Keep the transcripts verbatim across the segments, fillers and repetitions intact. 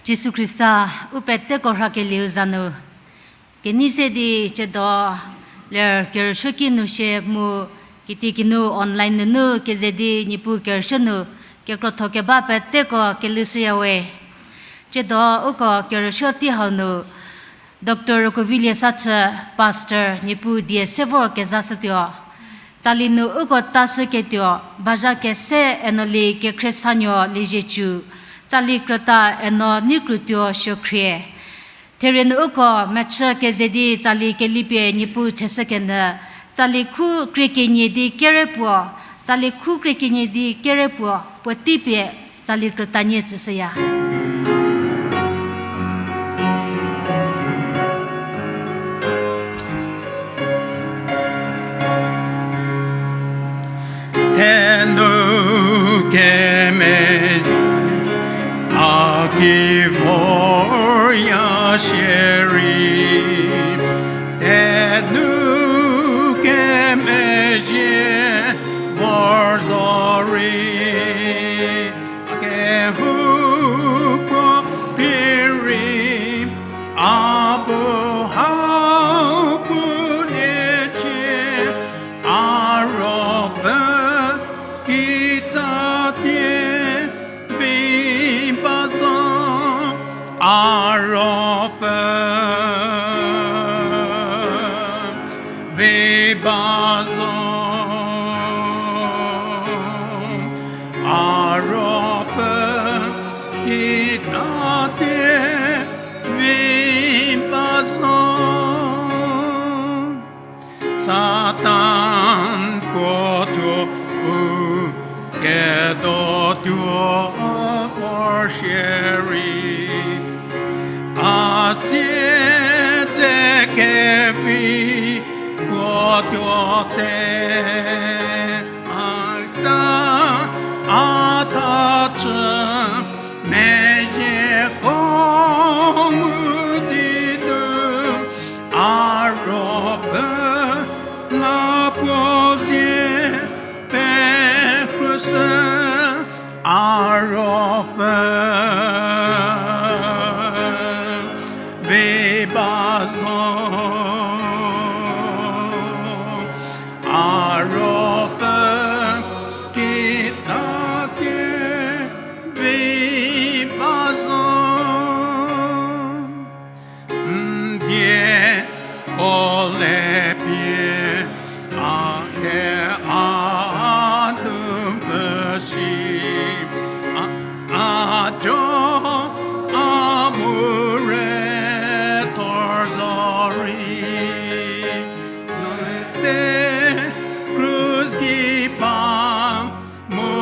Jisu Khrista, u peteko rhakelieu za nu, kenei se di tsiedo ler kerüsuoki nu shie mu, kitiekinu online nunu keze di Niepuu kerüsuo nu kekrotho keba peteko kelhoushüyawe. Tsiedo uko kerüsuo tei hau nu, Doctor Rokovilie Sachü, Pastor, Niepuu die se vor kezashütuo. Tsali nu uko tashüketuo, bazha kese eno li kekhrie sanuo Liezietsu, tsali krüta eno Neikrutuo Suokhrie. Therie nu uko mechü keze di tsali kelipie Niepuu cheshükenyü, tsali khu krie kenie di kere puo, tsali khu krie kenie di kere puo, puotei pie tsali krütanie tsüshüya. Thenu keme a ki vorya shierei, thenu kemezhie vor zorei, a kehoupuo pie rei, a bu hau puliecie, a ruopfü kitsatie vi ba zo, a ruopfü vi ba zo, a ruopfü kitsatie vi ba zo. Satan puo thuo u kedotuo vor shierei, a siedze kevi puo tuote, a sa a thachü meyieko ngu di nu, a ruopfü la puo zie pekrushü, a ruopfü vi ba zo, a ruopfü kitsatie vi ba zo. N die ko le pie a te a nu mesi, a, a jo a mu re thor zorei, n te krus gei ba mu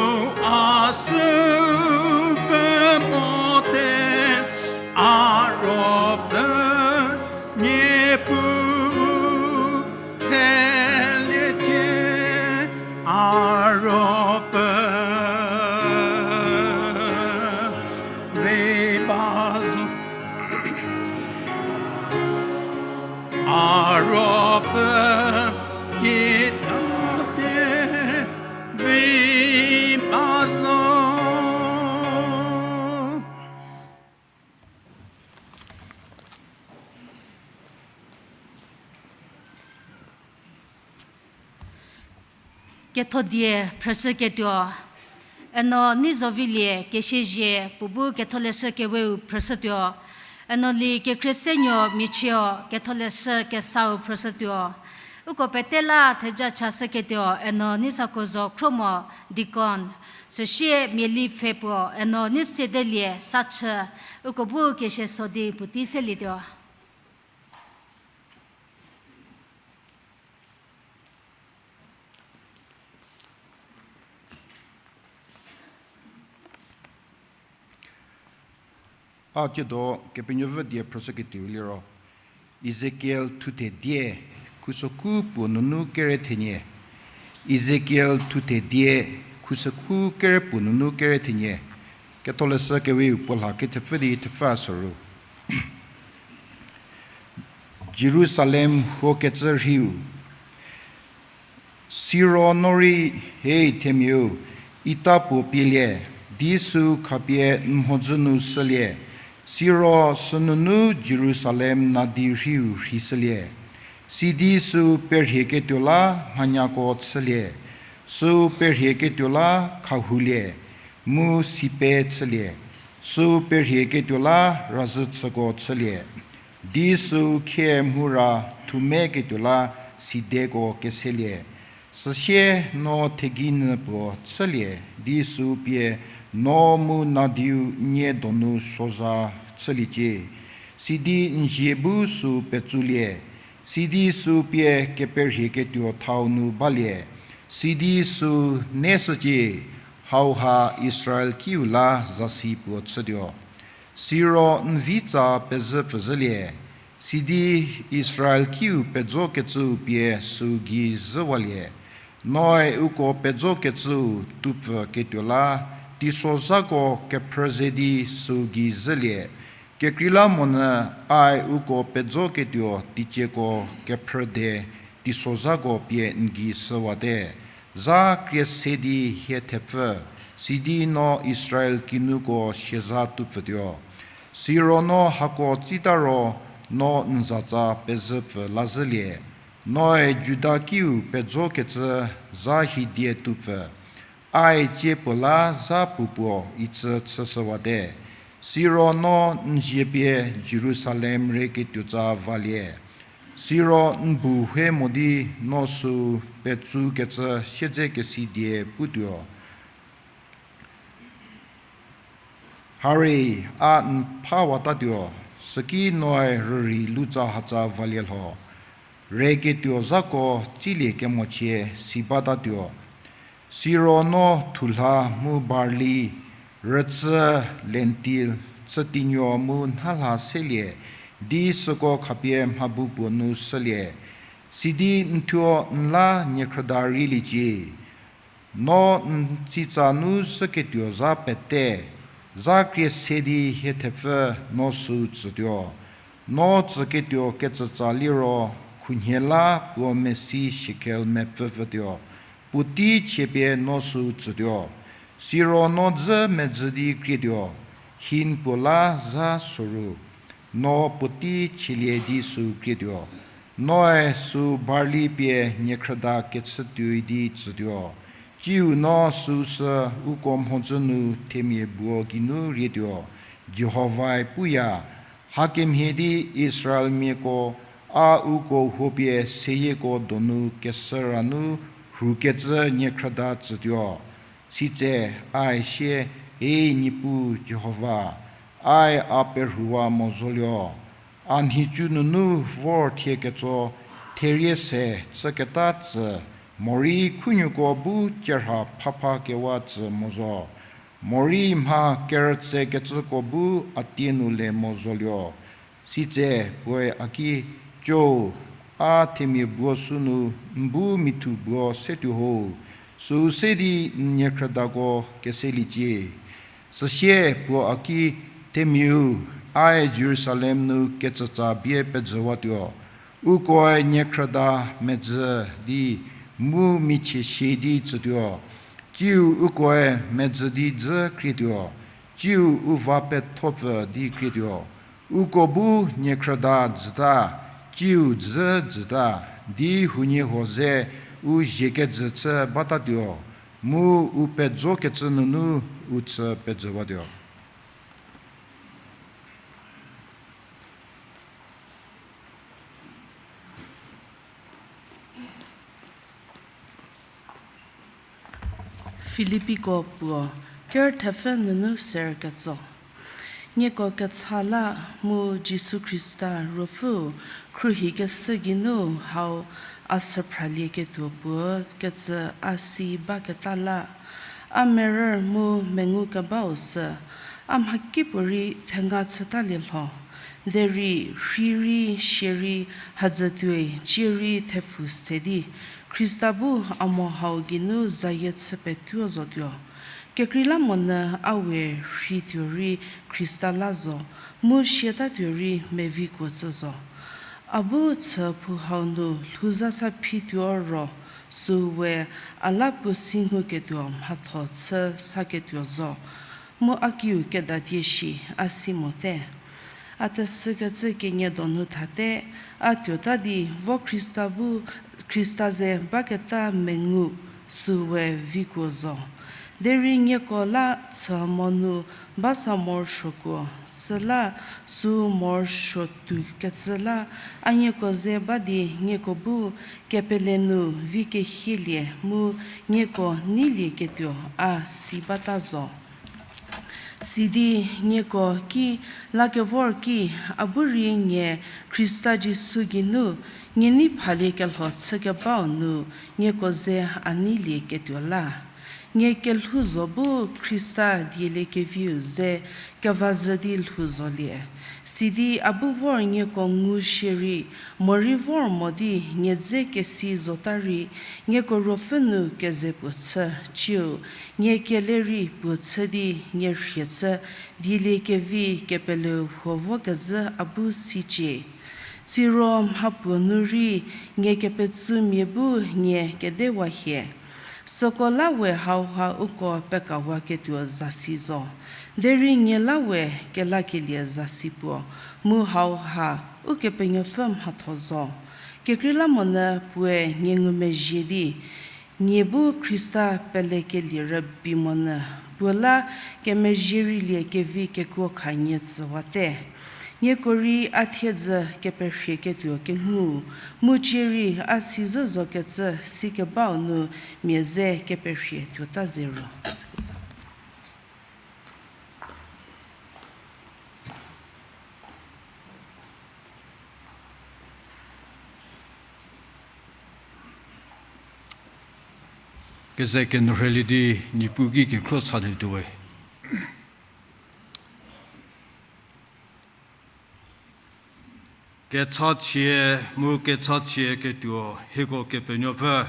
a sü pfü mote, a ruopfü Niepuu tseliecie, a ruopfü vi ba zo, a ruopfü kitsatie vi ba zo. Kethodie phrüshüketuo, eno Neizovilie Kesiezie puo bu ketholeshü keweu phrüshütuo, eno li kekhrie senuo Michio ketholeshü kesau phrüshütuo. Uko pete la theja chashüketuo, eno Neisakozo Khromo deacon, süsie Mieli Pfhe puo, eno Neisiedelie Sachü, uko bu kesie so di puotei selietuo. A tsiedo Kepenuopfü die phrüshüketuo liro, Ezekiel thuthe die, khusokhu puo nunu kere thenie. Ezekiel thuthe die, khusokhu kere puo nunu kere thenie. Ketholeshü keweu puo lha kethepfü di thepfü a soru. Jerusalem huokecü rhiu. Siro no rei, he themiau, ita puo pielie, di süu khapie n mhodzü nu shülie, Siro sünunu Jerusalem nadi rhiu rhishülie. Sidi süu perhieketuo la mhanyako chülie, süu perhieketuo la khahoulie, mu sipe chülie, süu perhieketuo la razhü chüko chülie, di süu khie mhura thumeketuo la sideko keselie. Süsie no theginyü puo chülie, di süu pie no mu nadiu nie donu suozha chüliecie. Sidi n zie bu süu petsulie, sidi süu pie keperhieketuo thau nu balie, sidi süu neshücie, hauha Israel kiu la zasi puo chütuo. Siro n vitsa pezhü pfhüzhülie, sidi Israel kiu pejokecüu pie süu gei zhüwalie. Noe uko pejokecüu tupfüketuo la, teisozhako kephrü ze di süu gei zhülie. Kekreilamonyü ai uko pejoketuo teicieko kephrü de teisozhako pie n gei shüwate. Zha krie se di hie thepfü, sidi no Israel kinuko siazha tupfütuo. Siro no hako tsita ro no n zatsa pezhü pfü lazhülie. Noe Juda kiu pejokecü zha hidie tupfü, ai tsie puo la zha puo puo icü chüshüwate. Siro no n zie pie Jerusalem rei ketuotsa valie. Siro n bu hue mo di no süu petsukecü siedzekesidie putuo. Hari a n phawatatuo, süki noe rürei lutsa hatsa valie lho, reketuo zhako tsilie kemochie si batatuo. Siro no thulha mu barli, rütsü, lentil, chütinuo mu nhalha selie, di süko khapie mhabu puo nu shülie, sidi n thuo n la niekhrüda rei liecie. No n tsitsa nu zhüketuo zha pete, zha krie se di hie thepfü no süu tsütuo. No tsüketuo kecütsa liro, khunhie la puo mesi shekel mepfü pfütuo, puotei chiepie no süu tsütuo. Siro no dzü medzü di krietuo, hin puo la zha soru, no puotei chielie di süu krietuo. Noe süu barli pie niekhrüda kechü tuoi di tsütuo. Tsiu no süu sü uko mhodzü nu themia buo geinu rietuo, Jihovae puya. Hakemhie di Israelmiako a uko huopie seyieko donu kesüra nu rhukecü niekhrüda tsütuo. Sitse ai sie, E Niepuu Jihova, ai a perhuwa mo zoluo. A nhicu nunu vor thie ketso therie se chüketa tsü, morei khunuoko bu cherha phapha kewa tsü mo zo, morei mha kerütse kecüko bu a tie nu le mo zoluo. Sitse puoe a ki, Cho, a themia buo sünu n bu mithu buo setuo ho, süu se di n niekhrüdako keseliecie. Süsie puo a ki, Themiau, ae Jerusalem nu kecütsa bie pejüwatuo. Ukoe niekhrüda medzü di mu michie sie di tsütuo. Tsiu ukoe medzü di dzü krietuo, tsiu u va pethopfü di krietuo. Uko bu niekhrüda jüta, tsiu dzü jüta, di huoniehuo ze u ziekejü chü batatuo, mu u pejokecü nunu u chü pejüwatuo. Filipiko puo, ker thepfü nunu ser ketso. Nieko kecha la mu Jisu Khrista Ruopfüu khruohikeshü geinu hau a süphralieketuo puo kecü a si baketa la, a merü mu mengu kebau sü, a mhakipuorei thenga chütalie lho. Derei rhei rei sie rei hadzü tuoi cie rei thepfu se di, Khrista bu a mo hau geinu zayie chü petuo zotuo. Kekreilamonyü a we rhei tuo rei Khrista la zo, mu siatatuo rei mevikuo tsü zo. A bu chü phou hau nu lhouzasa phituo ro, süu we a la puo si nguketuo mhatho chü saketuo zo, mu a kiu kedatie shi a si mote. A tesükecü kenie donu thate, a tuota di vo Khrista bu, Khrista ze baketa mengu süu we vikuo zo. Derei nieko la chü mo nu ba sa morosuokuo, süla süu morosuo tuokecü la a nieko ze ba di nieko bu kepele nu vi kehielie mu nieko neilieketuo a si bata zo. Sidi nieko ki lakevor ki, a bu rei nie Khrista Jisu geinu nie nei phaliekelho chükebau nu nieko ze a neilieketuo la. Nie kelhou zo bu Khrista dieliekeviu ze kevazhü di lhou zolie. Sidi a bu vor nieko ngu shierei, morei vor mo di nie dze kesi zota rei, nieko ruopfü nu keze puo chü, ciu nie kele rei puo chü di nie rhie chü, dieliekevi kepeleu huo vokezhü a bu sicie. Siro mhapuo nu rei nie kepetsumia bu nie kedewa hie. Süko la we hauha uko pekawaketuo zasi zo. Derei nie la we kelakelie zasi puo, mu hauha Ukepenuopfü mhatho zo. Kekreilamonyü puoe nie ngumezhie di, nie bu Khrista pelekelie rübei monyü, puo la kemezhie rei lie kevi kekuo kha nie tsüwate. Nieko rei a thiedzü keperhieketuo kengu, mu cie rei a sizhü zokecü sikebau nu mia ze keperhie tuota ze ro. Keze kenyü rheilie di Niepuu ki kekhro salietuo we. Kechachie mu kechachie ketuo hieko Kepenuopfü.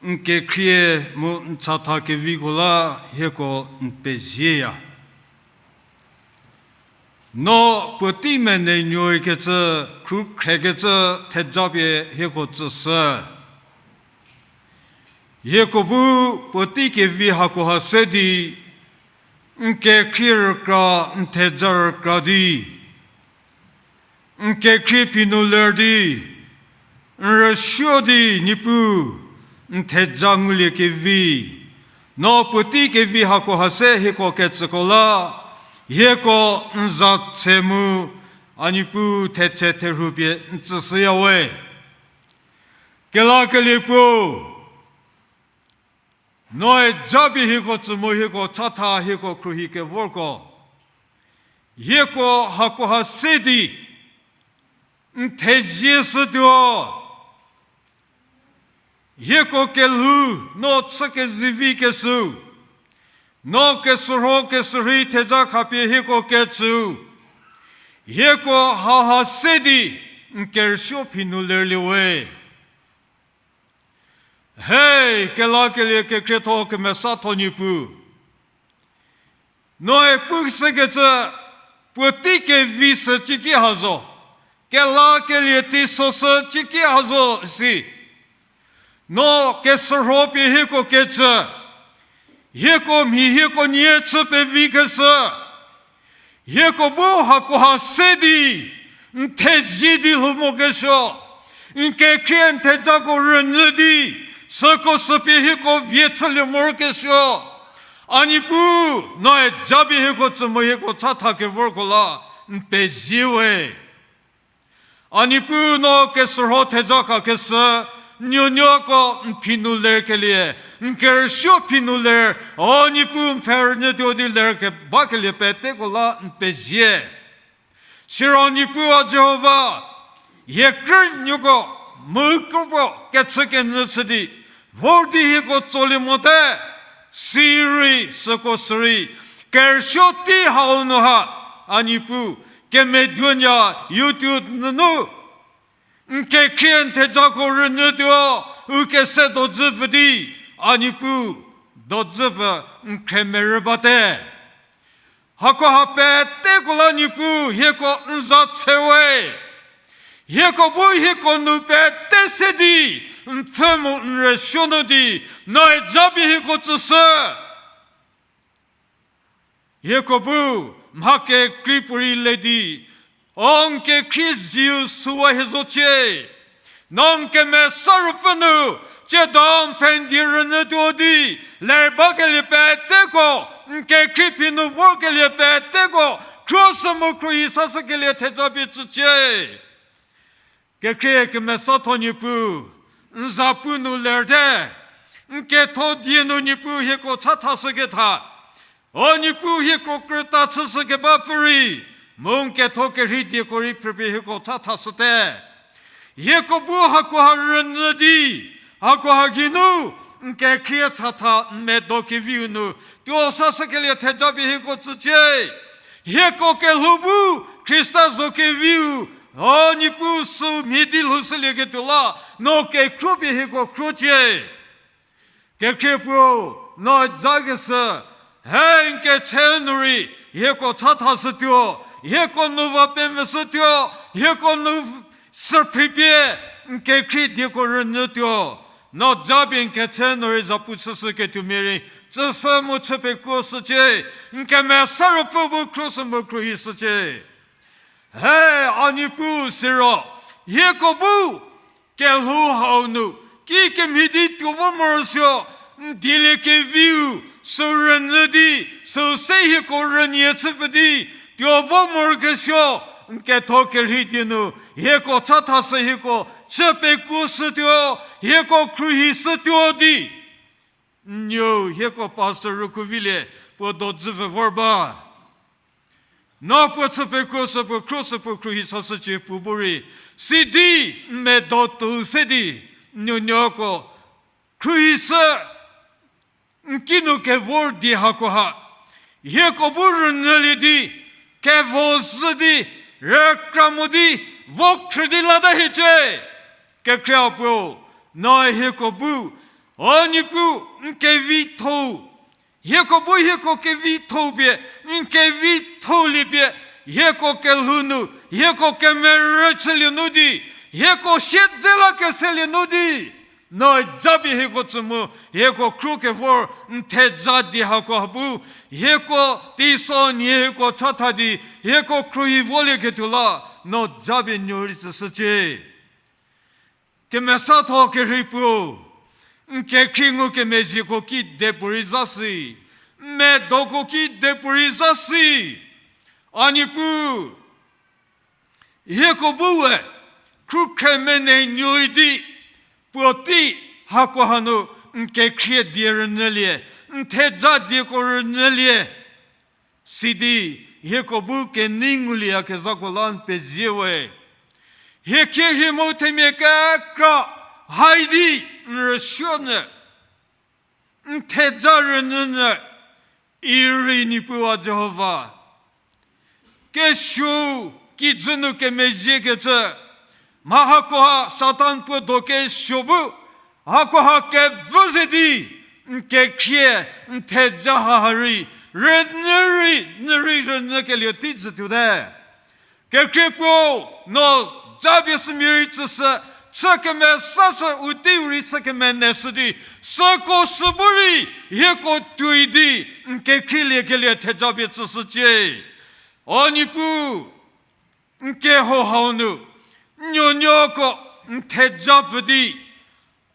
N kekhrie mu n chatha keviko la hieko n pezieya. No puotei menenuoikecü, khrukhrekecü thejapie hieko tsüshü. Hieko bu puotei kevi hakoha se di, n kekhrie rükra, n theja rükra di, n kekhrie phi nu ler di, n rüsuo di Niepuu, n theja ngulie kevi. No puotei kevi hakoha se hieko ketsüko la, hieko n za tse mu, a Niepuu thetse therhu pie n tsüshüya we. Kelakelie puo, noe japie hieko tsü mu hieko chatha hieko khruohi kevorko. Hieko hakoha se di, n thezie shütuo. Hieko kelhou, no chü kezivi kesüu. No kesürho kesürhei theja khapie hieko ketsüu. Hieko haha se di, n kerüsuo phi nu lerlie we. Hei, kelakelie kekhrietho kemesatho Niepuu. Noe pushükecü, puotei kevi sü ciki ha zo, kelakelie teiso sü ciki ha zo si. No kesürho pie hieko kecü, hieko mhi hieko nie chü pevi keshü, hieko bu hakoha se di, n thezie di lhou mokesuo, n kekhrie n thejako rünyü di, süko sü pie hieko vie chülie morokesuo. A Niepuu, noe japie hieko tsü mu hieko chatha kevorko la, n pezie we. A Niepuu no kesürho theja khakeshü, nuonuoko n phi nu lerkelie, n kerüsuo phi nu ler, o Niepuu n pfhe rünyütuo di lerkebakelie peteko la n pezie. Siro Niepuu a Jihova, hie krünuoko, mu kropuo kechükenyü chü di, vor di hieko tsolie mote, sirei süko sirei, kerüsuo tei hau nu ha, a Niepuu, kemeduonya YouTube nunu, n kekhrie n thejako rünyütuo, u kese dojü pfü di, a Niepuu, dojü pfü n khremerü bate. Hakoha peteko la Niepuu hieko n za tse we. Hieko bu hieko nu pete se di, n pfhü mu n rüsuo nu di, noe japie hieko tsüshü. Hieko bu mha kekrei puorei le di, o n kekhrie zieu süwa hie zocie. No n kemesa ruopfü nu, tsiedo n pfhendi rünyütuo di, ler bakelie peteko, n kekhrie phi nu vorkelie peteko, khruohi sü mu khruohi sashükelie theja pie tsücie. Kekhrie kemesatho Niepuu, n zapu nu lerte, n ketho die nu Niepuu hieko chathashüketha, o Niepuu hieko krüta chüshükebapfü rei, mu n ketho kerhei dieko rei phrüpie hieko chathashüte. Hieko bu hakoha rünyü di, hakoha geinu, n kekhrie chatha n medo keviu nu, tuo sashükelie theja pie hieko tsücie. Hieko kelhou bu, Khrista zo keviu, o Niepuu sü mhie di lhoushülieketuo la, no kekhruo pie hieko khruocie. Kekhrie puo, no jakeshü, he n ketse nu rei, hieko chathashütuo, hieko nu va pemvüshütuo, hieko nu sü phripie, n kekhrie dieko rünyütuo, no japie n ketse nu rei zapu chüshüketuomia rei, tsüshü mu chü pekuoshücie, n kemesa ruopfü bu khruohi sü mu khruohi shücie. He, a Niepuu siro, hieko bu, kelhou hau nu, kikemhie di tuo vo morosuo, n dieliekeviu, sü rünyü di, sü se hieko rünyie chüpfü di, tuo vo morokesuo, n ketho kerhei die nu, hieko chathashü hieko, chü pekuoshütuo, hieko khruohi shütuo di. N nuo hieko pastor Rükhuvilie, puo dodzü pfü vor ba. No puo chü pekuoshü puo khruohi sü puo khruohi sashücie puo bu rei. Sidi n medo tuo se di, n nuonuoko. Khruohi sü n kinu kevor di hakoha. Hieko bu rünyülie di, kevo zhü di, rükra mo di, vo khrü di lata hiecie. Kekhrie puo, no hieko bu, o Niepuu n kevitho. Hieko bu hieko kevitho pie, n kevitholie pie, hieko kelhou nu, hieko kemerü chülie nu di, hieko siedze la keselie nu di. No japie hieko tsü mu, hieko khruohi kevor, n theja di hakoha bu, hieko teisonhie hieko chatha di, hieko khruohi volieketuo la, no japie n nuo rei tsüshücie. Kemesatho kerhei puo, n kekhrie ngukemezhieko ki depuorei zasi, n medoko ki depuorei zasi, a Niepuu, hieko bu we, khrükhre mene nuoi di, puotei hakoha nu n kekhrie die rünyülie, n theja dieko rünyülie. Sidi, hieko bu kenei ngulieyakezhako la n pezie we. Hie khie hie mu themia kekra, hai di n rüsuonyü. N theja rünyünyü, irei Niepuu a Jihova. Kesuo kijü nu kemezhiekecü, mha hakoha Satan puo do kesuo bu, hakoha kevü ze di, n kekhrie, n theja haha rei, rünyü rei, nyü rei rünyükelie tei jütuote. Kekhrie puo, no japie sümia rei tsüshü, chü kemesashü u teiu rei chü kemeneshü di, süko sü bu rei, hieko tuoi di, n kekhrieliekelie thejapie tsüshücie. O Niepuu, n keho hau nu, n nuonuoko n theja pfü di,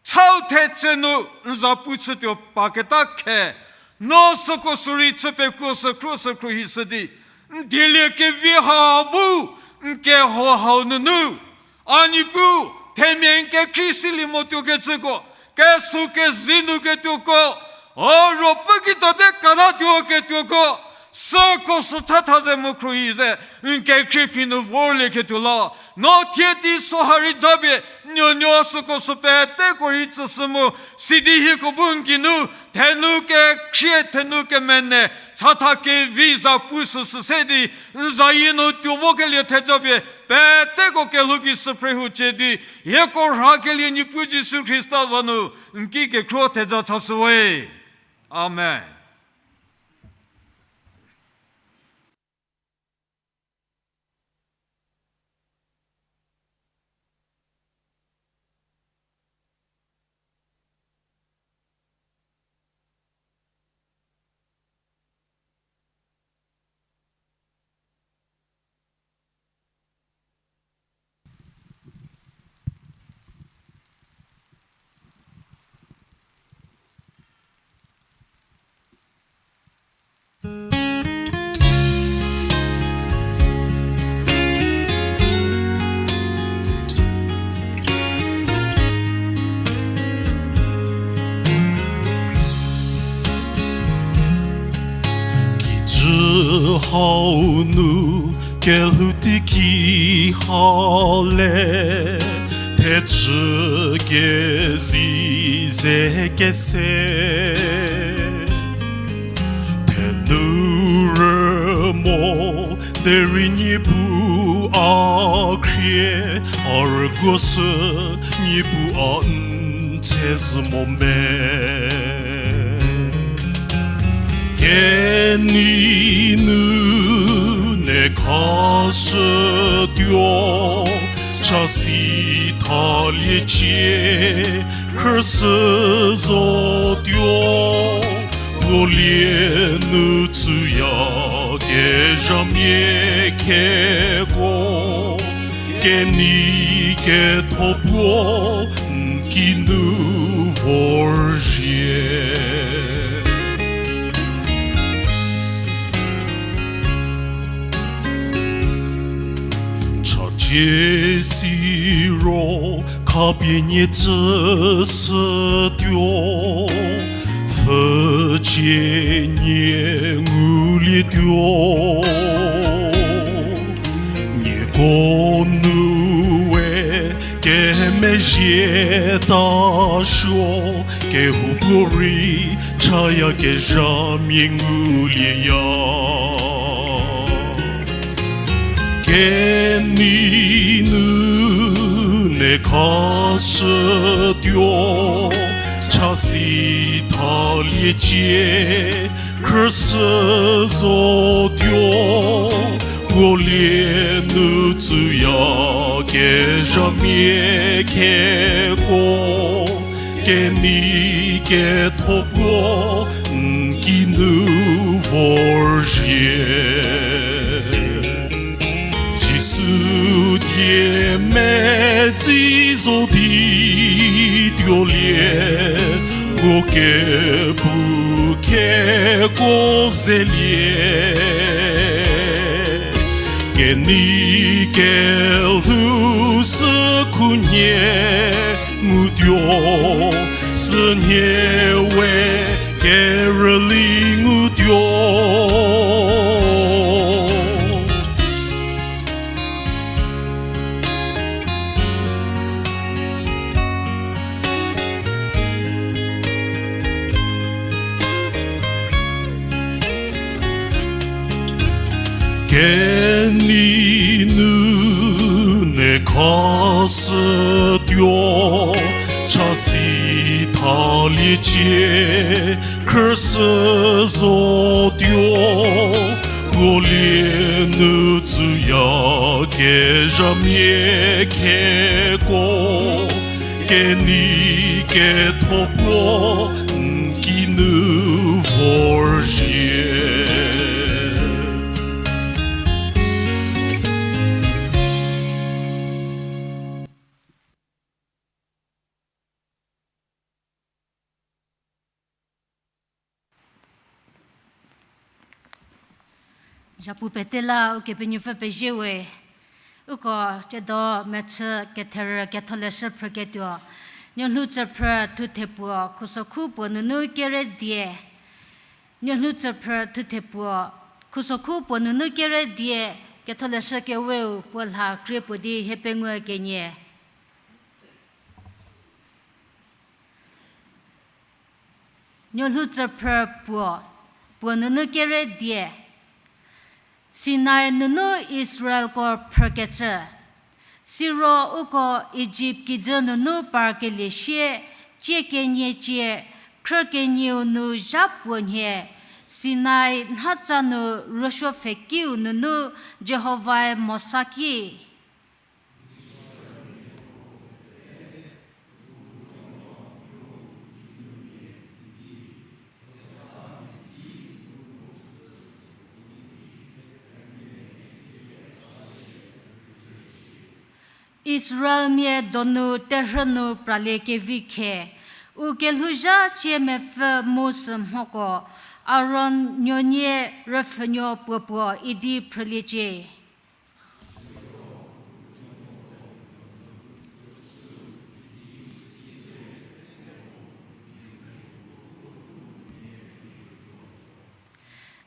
chau thetse nu n zapu chütuo paketa khe, no süko sü rei chü pekuo sü khruo sü khruohishü di, n dieliekevi ha bu n keho hau nunu, a Niepuu, themia n kekhrie silie motuokecüko, kesuo kezei nu ketuoko, o ruopfü kitsote katatuo ketuoko, süko sü chatha ze mu khruohi ze, n kekhrie phi nu vorlieketuo la, no thie teiso ha rei japie, n nuonuo süko sü peteko rei tsüshü mu, sidi hieko bu n geinu, thenu kekhrie thenu kemene, chatha kevi zapu süsü se di, n zayie nu tuo vokelie thejapie, peteko kelhou ki süphre hucie di, hieko rhakelie Niepuu Jisu Khrista za nu, n ki kekhruo theja chashüwe. Amen. Hau nu kelhou teiki ha le, thechü kezi ze kese. Thenu rümo derei Niepuu a khrie, a rüguoshü Niepuu a n tse zhü mo me. Kenei nu ne khashütuo, chasi thaliecie khrüshü zotuo, puo lie nu tsuya kezhamia kheko, kenei ketho puo n kinu vorzhie. Chacie siro khapie nie tsüshütuo, pfhücie nie ngulietuo. Nieko nu we kemezhie ta suo, kehoupuorei chayakezhamia ngulieya. Kenei nu ne khashütuo, chasi thaliecie khrüshü zotuo, puo lie nu tsuya kezhamia kheko, kenei ketho puo n kinu vorzhie. Jisu die medzi zo di tuolie, puo kepu kheko zelie. Kenei kelhou sü khunhie ngutuo, sünhie we kerüli ngutuo. Kenei nu ne khashütuo, chasi thaliecie khrüshü zotuo, puo lie nu tsuya kezhamia kheko, kenei ketho puo n kinu vorzhie. Zhapu pete la Ukepenuopfü pezie we. Uko tsiedo mechü ketherü ketholeshü phrüketuo, Nuolhou tsüphrü thuthe puo khusokhu puo nunu kere die. Nuolhou tsüphrü thuthe puo khusokhu puo nunu kere die, ketholeshü keweu puo lha krie puo di hie pengou kenie. Nuolhou tsüphrü puo, puo nunu kere die. Sinai nunu Israelko phrükecü. Siro uko Ijipt kijü nunu parkelie sie, cie kenie cie, khrü kenieu nu zha puo nhie, Sinai nhatsa nu rüsuo pfhekiu nunu Jihovae Mosa ki Israelmia donu terhü nu pralie kevi khe, u kelhouzha cie mepfü mu sümhoko, Aron nuonie rüpfhünuo puopuo idi phrüliecie.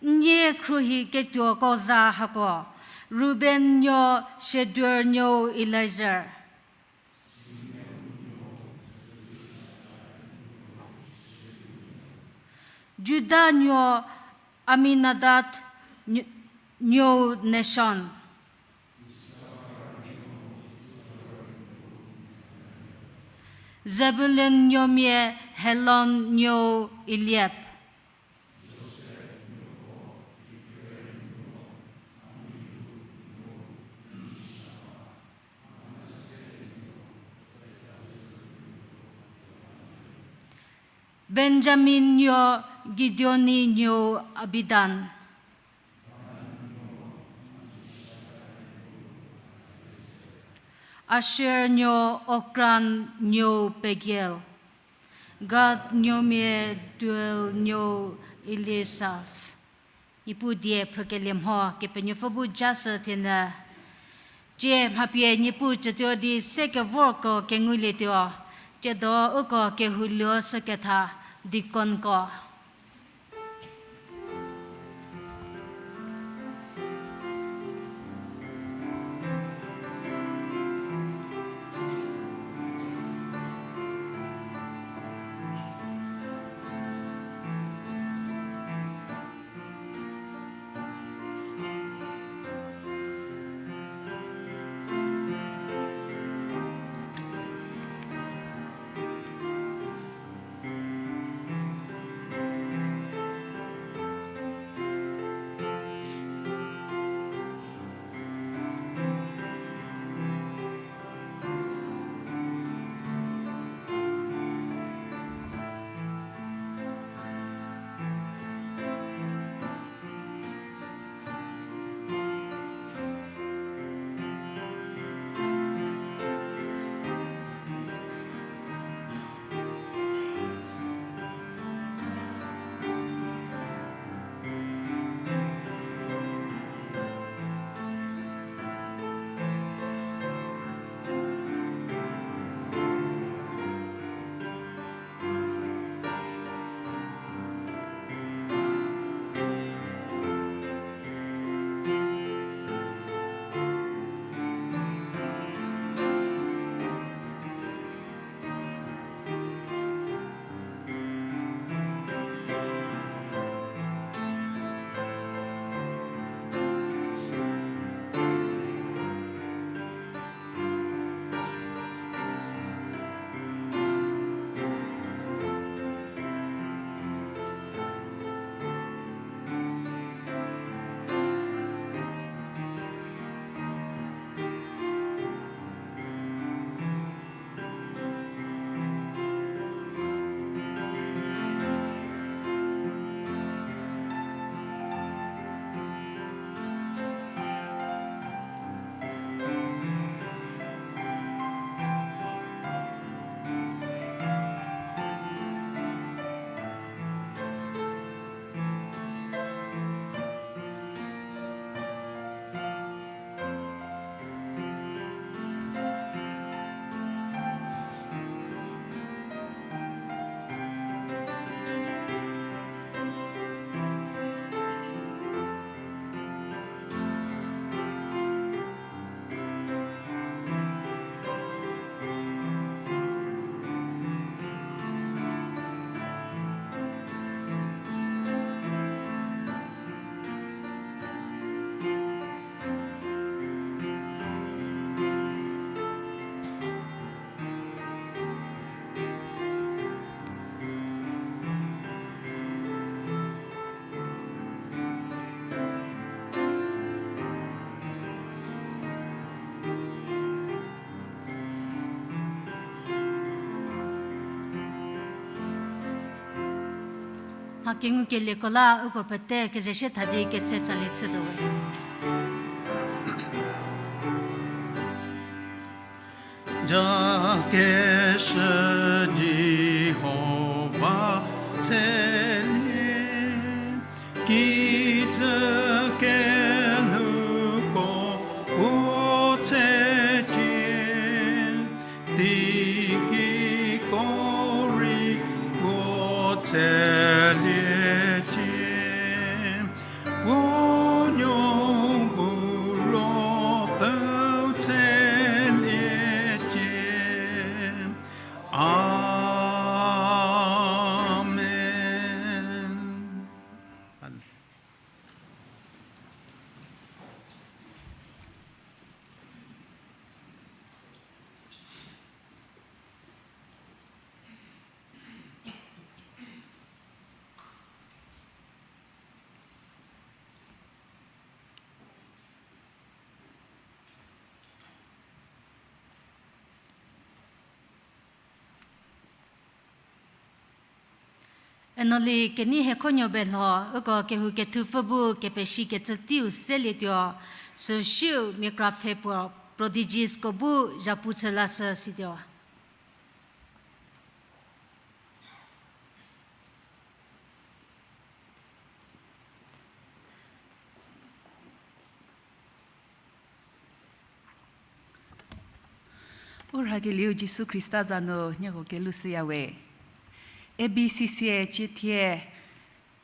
N nie khruohi ketuoko za hako: Ruben nuo Shedeurnuou Eliezer, Juda nuo Amminadab nuou Nahshon, Zebulun nuomia Helon nuou Eliab, Benjamin nuo Gideoni nuou Abidan, Asher nuo Okran nuou Pagiel, Gad nuomia Deuel nuou Eliasaph. Niepuu die phrükelie mho Kepenuopfü bu jashü thienyü. Tsie mhapie Niepuu tsütuo di se kevorko kengulietuo. Tsiedo uko kehou luo shüketha, deaconko. Mha kengukelieko la uko pete kezeshie thadi ketse tsali chütuo we. Jakeshü Jihova tselie, kijü kelhouko puo tsecie, teiki ko rei puo tseliecie. Puo Eno li kenei hiekhonuo belho, uko kehou kethupfü bu kepeshi kecü teiu selietuo, süsiu mia kra pfhe puo, Prodigies ko bu zhapu chü lashü situo. U rhakelieu Jisu Khrista za nu nieko kelhou shüyawe. A B C C A ciethie,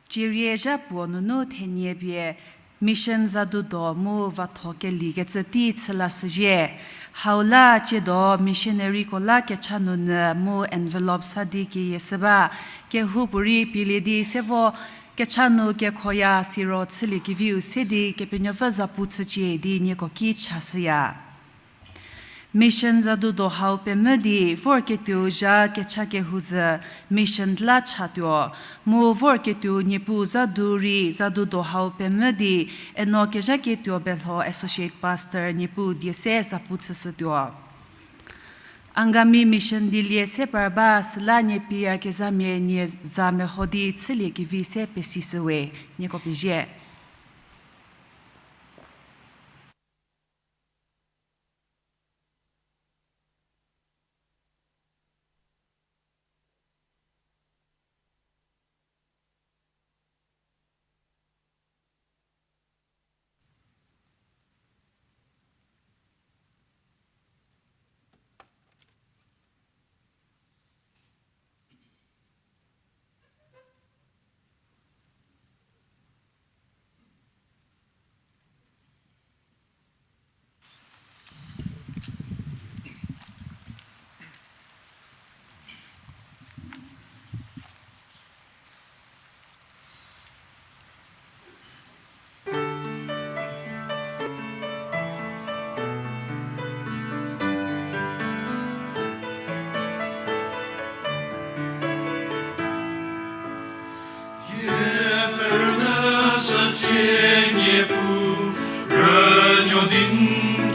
cierie zha puo nunu thenie pie, mission zadu do mu vatho kelikecü tei chü lashüzhie. Hau la ciedo missionaryko la kecha nunyü mu envelope sa di keyie shü ba, kehoupuorei pielie di se vo kecha nu kekhoya siro chüliekeviu se di Kepenuopfü zapu chücie di nieko ki chashüya. Mission zadu do hau pemvü di vorketuo zha kecha kehou zhü mission la chatuo, mu vorketuo Niepuu zadu rei zadu do hau pemvü di eno kezhaketuo belho Associate Pastor Niepuu die se zapu chüshütuo. Angami mission dielie se par ba süla nie pie kezhamia nie za meho di chüliekevi se pesishüwe, nieko pezie. Hie pfhe rünyü shücie Niepuu, rünuo di n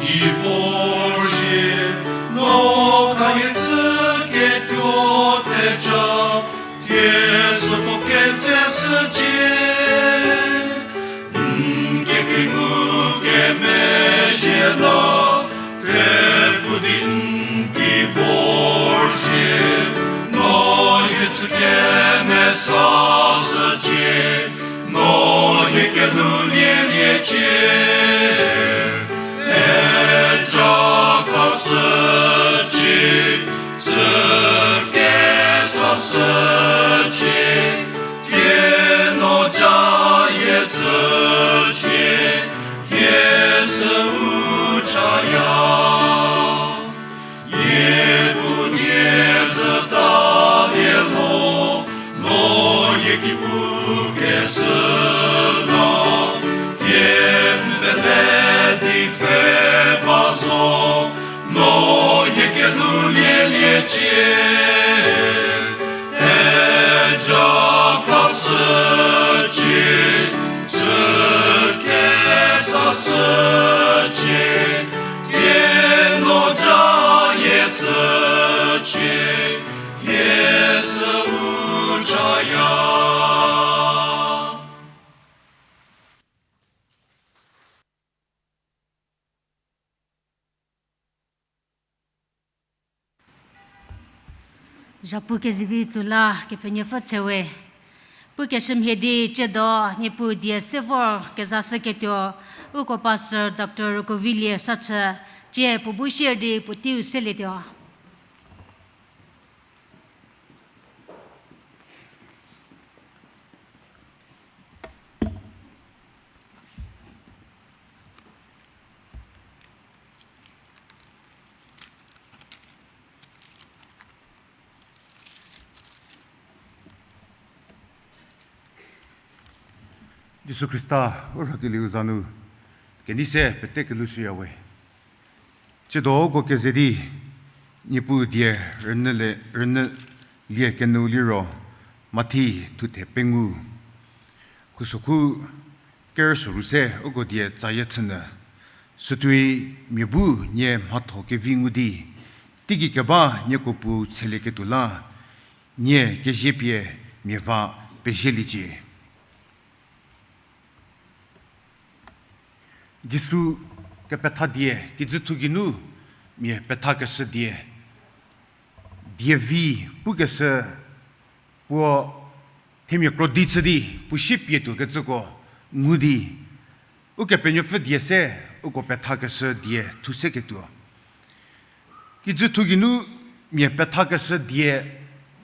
ki vorzhie, no khayie chüketuo theja, thie süko ketseshücie. N kekrei mu kemezhie la, thepfu di n ki vorzhie, no hie chü kemesashücie, no hie kelhou lieliecie. Theja khashücie, chü kesashücie, thie no ca hie tsücie, hie sü u chaya. Niepuu nie tsütalie lho, no hie ki pukeshü la, hie n pele di pfhe ba zo, no hie kelhou lieliecie. Theja khashücie, chü kesashücie, thie no ca hie tsücie, hie sü u chaya. Zhapu kezivi tsüla Kepenuopfü tse we. Pukeshümhie di ciedo Niepuu die se vor kezashüketuo, uko pastor Doctor Rukovilie sa chü, cie puo bu share di puoteiu selietuo. Jisu Khrista u rhakelieu za nu kenei se pete kelhou shüyawe. Tsiedo uko keze di Niepuu die rünyülie, rünyülie kenu liro Mathi thuthe pengou. Khusokhu kerüsoru se uko die tsayie chünyü. Sütuoi mia bu nie mhatho kevi ngu di, teigei keba nieko Puo tshelieketuo la, nie kezie pie mia va Pezieliecie. Jisu kepetha die, kijüthu geinu mia pethakeshü die, dievi pukeshü puo themia krodi chü di puo sie pie tuokecüko ngu di, Ukepenuopfü die se uko pethakeshü die thu seketuo. Kijüthu geinu mia pethakeshü die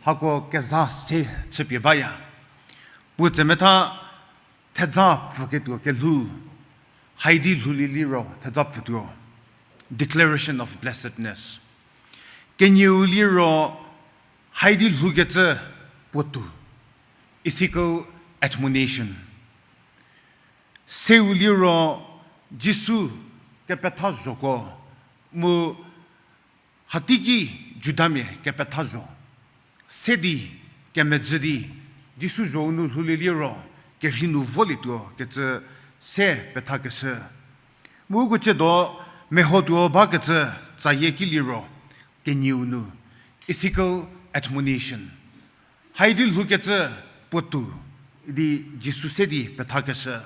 hako keza se chüpie baya. Puo tsemetha thedza pfüketuo kelhou, haidi lhoulie liro thedza pfütuo, declaration of blessedness. Kenieu liro haidi lhoukecü puotou, ethical admonition. Seu liro Jisu kepetha zhoko, mu hateiki Judamia kepetha zho se di kemezhü di Jisu zhou nu lhoulie liro kerhei nu volietuo kecü se pethakeshü. Mu uko ciedo mehotuo bakecü tsayie ki liro kenieu nu, ethical admonition. Haidi lhoukecü puotou idi Jisu se di pethakeshü.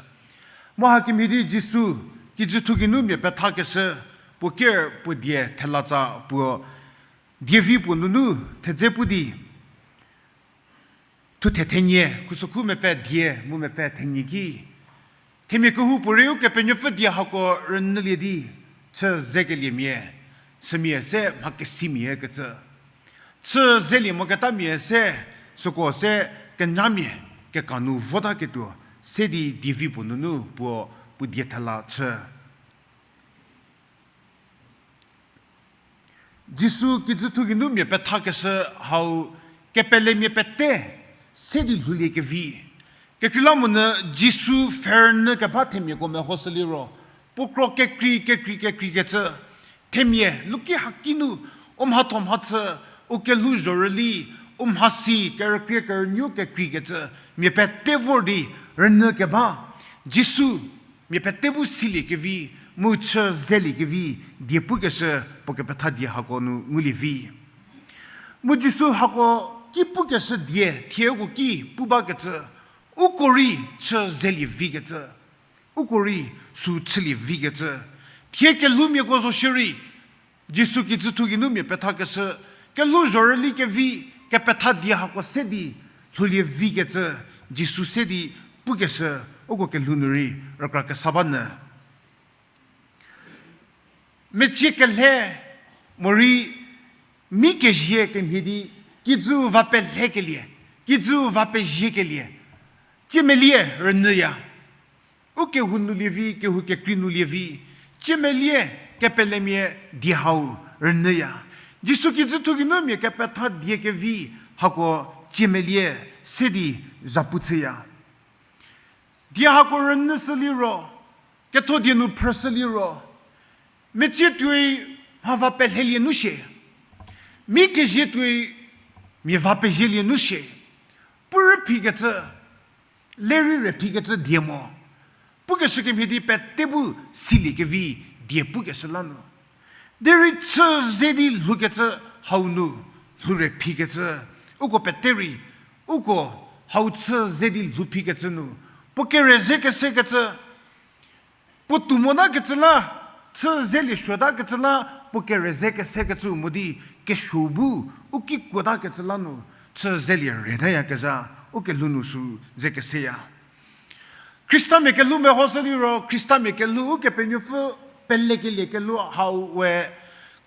Mu hakemhie di Jisu kijüthu geinu mia pethakeshü, puo ker puo die thelatsa puo dievi puo nunu thedze pu di thuthe thenie, khusokhu mepfü die mu mepfü thenie ki, themia kehoupuorei Ukepenuopfü die hako rünyülie di chü zekeliemia, sümia se mha kesimia kecü, chü zelie moketamia se, süko se kenyamia keka nu votaketuo se di dievi puo nunu puo, puo die thela chü. Jisu kijüthu geinu mia pethakeshü hau kepelemia pete se di lhoulie kevi. Kekreilamonyü Jisu pfhernyü keba themiako mehoshü liro, puo kro kekrei, kekrei, kekreikecü, themia luki haki nu, u mhatho mhachü, u kelhou zhorüli, u mhasi kerükrie kerünuo kekreikecü, mia pete vor di rünyü keba, Jisu mia pete bu silie kevi, mu chü zelie kevi, die pukeshü puo kepetha die hako nu ngulie vi. Mu Jisu hako ki pukeshü die, thie uko ki pu bakecü, uko rei chü zelie vikecü, uko rei sü chülie vikecü, thie kelhoumiako zo shierei, Jisu kijüthu geinu mia pethakeshü, kelhou zhorüli kevi, kepetha die hako se di lhoulie vikecü, Jisu se di pukeshü, uko kelhou nu rei rükra kesa ba nyü. Mecie kelhe morei mi kezie kemhie di, kijü va pelhekelie, kijü va peziekelie, ciemelie rünyüya. U kehou nu lie vi, kehou kekrei nu lie vi, ciemelie kepelemia die hau rünyüya. Jisu kijüthu geinu mia kepetha die kevi hako ciemelie se di zhapu chüya. Die hako rünyüshü liro, ketho die nu phrüshü liro, mecie tuoi mha va pelhelie nu shie, mi kezie tuoi mia va pezielie nu shie, pu rüphikecü, lerei rüphikecü die mo. Pukeshü kemhie di pete bu silie kevi die pukeshü la nu. Derei chü ze di lhoukecü hau nu, lhou rüphikecü, uko pete rei, uko hau chü ze di lhouphikecü nu, puo kere ze kesekecü, puo tou motakecü la, chü zelie suotakecü la, puo kere ze kesekecü mo di kesuo bu u ki kuotakecü la nu, chü zelie rütayakezha, u kelhou nu sü ze keseya. Khristamia kelhou mehoshü liro, Khristamia kelhou Ukepenuopfü pelekelie kelhou hau we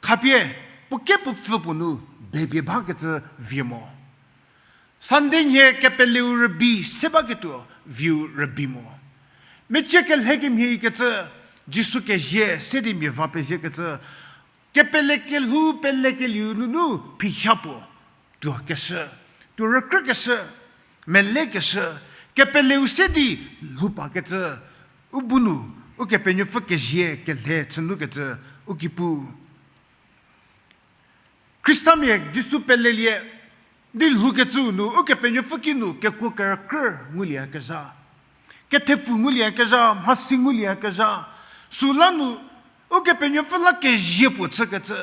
khapie puo ke puo pfü puo nu bepie bakecü vie mo. Sunday nhie kepeleu rübei se baketuo viu rübei mo. Mecie kelhe kemhie ikecü, Jisu kezie se di mia va peziekecü, kepele kelhou pelekelieu nunu phiha puo tuokeshü, tuo rükrükeshü, melekeshü, kepeleu se di lhou pakecü, u bu nu, Ukepenuopfü kezie kelhe chünukecü, u ki pu. Khristamia Jisu pelelie di lhoukecüu nu, Ukepenuopfü ki nu kekuo kerükrü ngulieyakezha, kethepfu ngulieyakezha, mhasi ngulieyakezha, süla nu, Ukepenuopfü la kezie puo chükecü,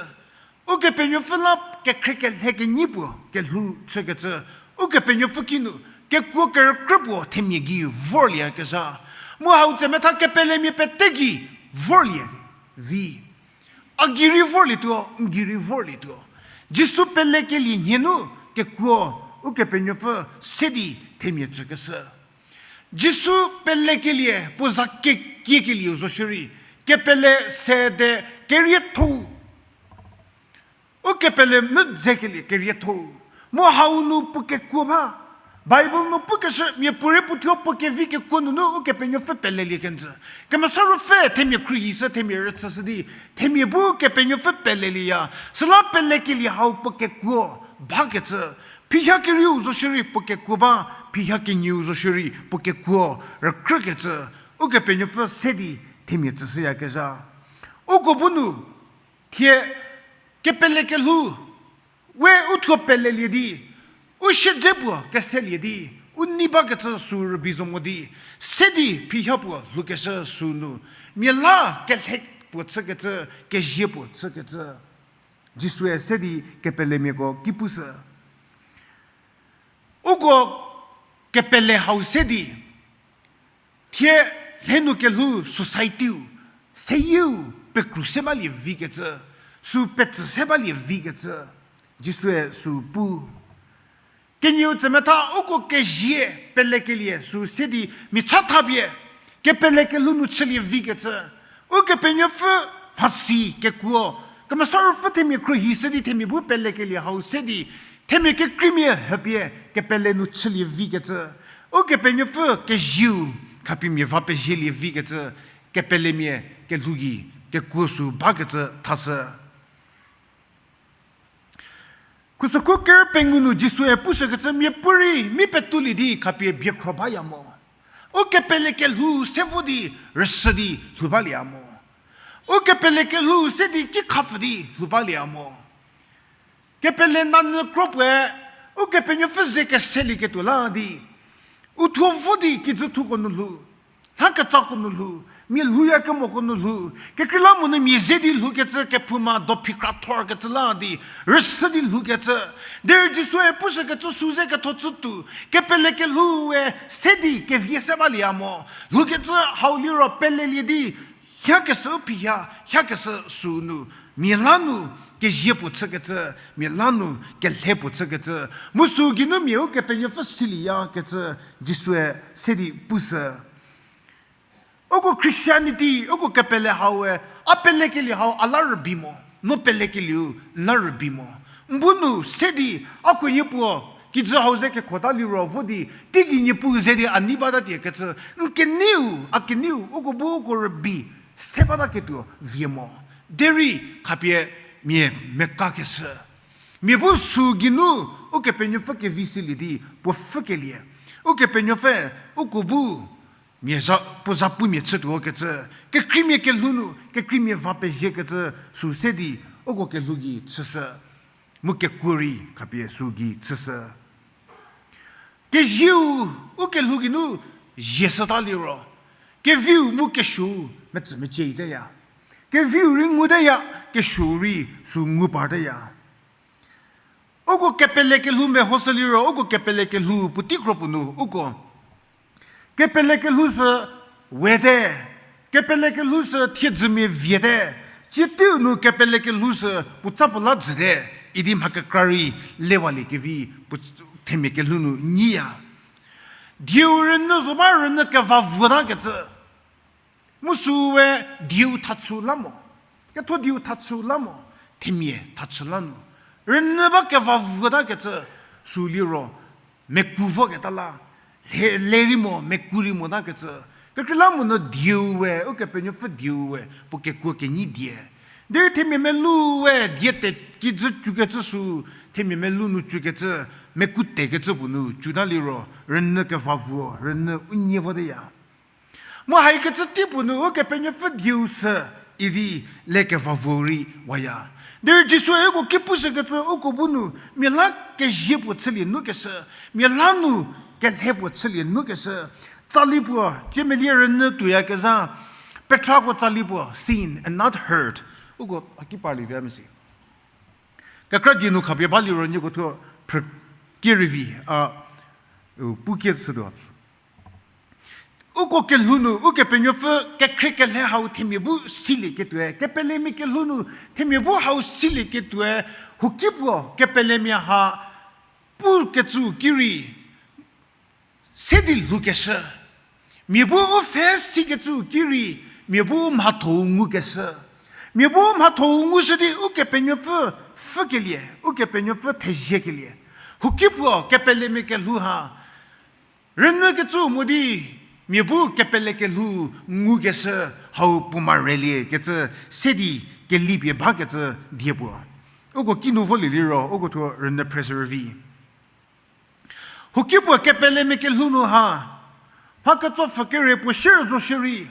Ukepenuopfü la kekhrie kelhe kenyi puo kelhou chükecü, Ukepenuopfü ki nu kekuo kerükrü puo themia gei vorlieyakezha. Mu hau tsemetha kepelemia pete gei vorlie vi. A gei rei vorlietuo, n gei rei vorlietuo. Jisu pelekelie nhie nu kekuo Ukepenuopfü se di themia tsükeshü. Jisu pelekelie puo za kekiekelie zo shierei, kepele sede kerietho-u. Ukepele mvü dzekelie kerietho-u. Mu hau nu puo kekuo ba. Bible nu pukeshü miapuorei puothuo puo kevi kekuo nunu Ukepenuopfü pelelie kenjü. Kemesa Ruopfü themia khruohishü, themia rüchüshü di, themia bu Kepenuopfü pelelieya. Süla pelekelie hau puo kekuo bakecü. Phiha kerieu zo shierei puo kekuo ba, phiha kenieu zo shierei puo kekuo rükrükecü. Ukepenuopfü se di themia tsüshüyakezha. Uko bu nu, thie kepele kelhou, we u thuo pelelie di, u siedze puo keselie di, u nei bakecü sü rübei zo mo di, se di phiha puo lhoukeshü sü nu, mia la kelhe puo chükecü, kezie puo chükecü, Jisue se di kepelemiako ki pushü. Uko kepele hau se di, thie lhenu kelhou society-u, seyieu pekru se balie vikecü, sü petsü se balie vikecü, Jisue sü pu. Kenieu tsemetha uko kezie pelekelie sü se di mia chatha pie, kepele kelhou nu chülie vikecü, Ukepenuopfü mhasi kekuo, Kemesa Ruopfü themia khruohishü di themia bu pelekelie hau se di, themia kekreimia hüpie kepele nu chülie vikecü, Ukepenuopfü kezieu khapie mia va pezielie vikecü, kepelemia kelhou gei kekuo sü bakecü thashü. Khusokhu ker pengou nu Jisue pushükecü miapuorei mi petulie di khapie biekhro baya mo. Ukepele kelhou se vo di rüshü di lhou balieya mo. Ukepele kelhou se di ki khapfü di lhou balieya mo. Kepele nanyü kro puoe, Ukepenuopfü ze keselieketuo la di, u thuo vo di kijüthuko nu lhou, nhaketsako nu lhou, mia lhouyakemoko nu lhou, kekreilamonyü mia ze di lhoukecü kephouma dophi kra thorkecü la di, rüshü di lhoukecü. Derei Jisue pushükecü sü ze ketho chütuo, kepele kelhoue se di kevie se balieya mo. Lhoukecü hau liro pelelie di, hiakeshü phiha, hiakeshü sü nu, mia la nu kezie puo chükecü, mia la nu kelhe puo chükecü, mu sü geinu mia Ukepenuopfü silieyakecü, Jisue se di pushü. Uko Christianity, uko kepele haue, a pelekelie hau a la rübei mo, no pelekelieu n la rübei mo. N bu nu se di, a khunhie puo, kijü hau ze kekhota liro vo di, teigei Niepuu ze di a nei batatie kecü, n keneiu, a keneiu, uko bu uko rübei se bataketuo vie mo. Derei khapie mia mekakeshü. Mia bu sü geinu, Ukepenuopfü kevi silie di, puo pfhükelie. Ukepenuopfü, uko bu, mia za, puo za pumia chütuo kecü, kekreimia kelhou nu, kekreimia va peziekecü sü se di, uko kelhou gei chüshü, mu kekuo rei khapie sü gei chüshü. Kezieu, u kelhou geinu, zie shüta liro, keviu mu kesuou metsü mecieteya. Keviu rei nguteya, kesuou rei sü ngu parteya. Uko kepele kelhou mehoshü liro, uko kepele kelhou puotei kro puo nu, uko kepele kelhou sü wete, kepele kelhou sü thiedzümia viete, tsie teiu nu kepele kelhou sü puotsa puo la jüte, idi mha kekra rei lewaliekevi puo themia kelhou nu nyiya. Dieu rünyü zo ba rünyü keva vuotakecü. Mu süe dieu thachü la mo. Ketho dieu thachü la mo. Themia thachü la nu. Rünyü ba keva vuotakecü sü liro meku voketa la. Le, le rei mo, meku rei motakecü. Kekreilamonyü dieu we, Ukepenuopfü dieu we, puo kekuo kenyi die. Derei themia melou we, die te kijü cükecü sü, themia melou nu cükecü, meku tekecü puo nu, cüta liro, rünyü keva vuo, rünyü u nyie voteya. Mu haikecü tei puo nu Ukepenuopfü dieu sü idi le keva vuo rei waya. Derei Jisue uko ki pushükecü uko bu nu mia la kezie puo chülie nukeshü, mia la nu kelhe puo chülie nukeshü, tsali puo, tsie melie rünyü tuoyakezha, petrako tsali puo, seen and not heard. Uko a ki parlie vi a mesi. Kekra die nu khapie baliro nieko thuo phrü kerei vi, a, pu kie shütuo. Uko kelhou nu, Ukepenuopfü kekhrie kelhe hau themia bu silieketuoe, kepelemia kelhou nu themia bu hau silieketuoe, huoki puo kepelemia ha pukecü ki rei se di lhoukeshü. Mia bu u pfhe sikecü ki rei, mia bu mhatho-u ngukeshü. Mia bu mhatho-u ngushü di Ukepenuopfü pfhükelie, Ukepenuopfü theziekelie. Huoki puo kepelemia kelhou ha rünyükecü mo di, mia bu kepele kelhou ngukeshü hau puoma relie kecü se di kelipie bakecü die puo. Uko kinu volie liro, uko thuo rünyü phreshü rüvi. Huoki puo kepelemia kelhou nu ha, mha ketso pfhükere puo sier zo shierei,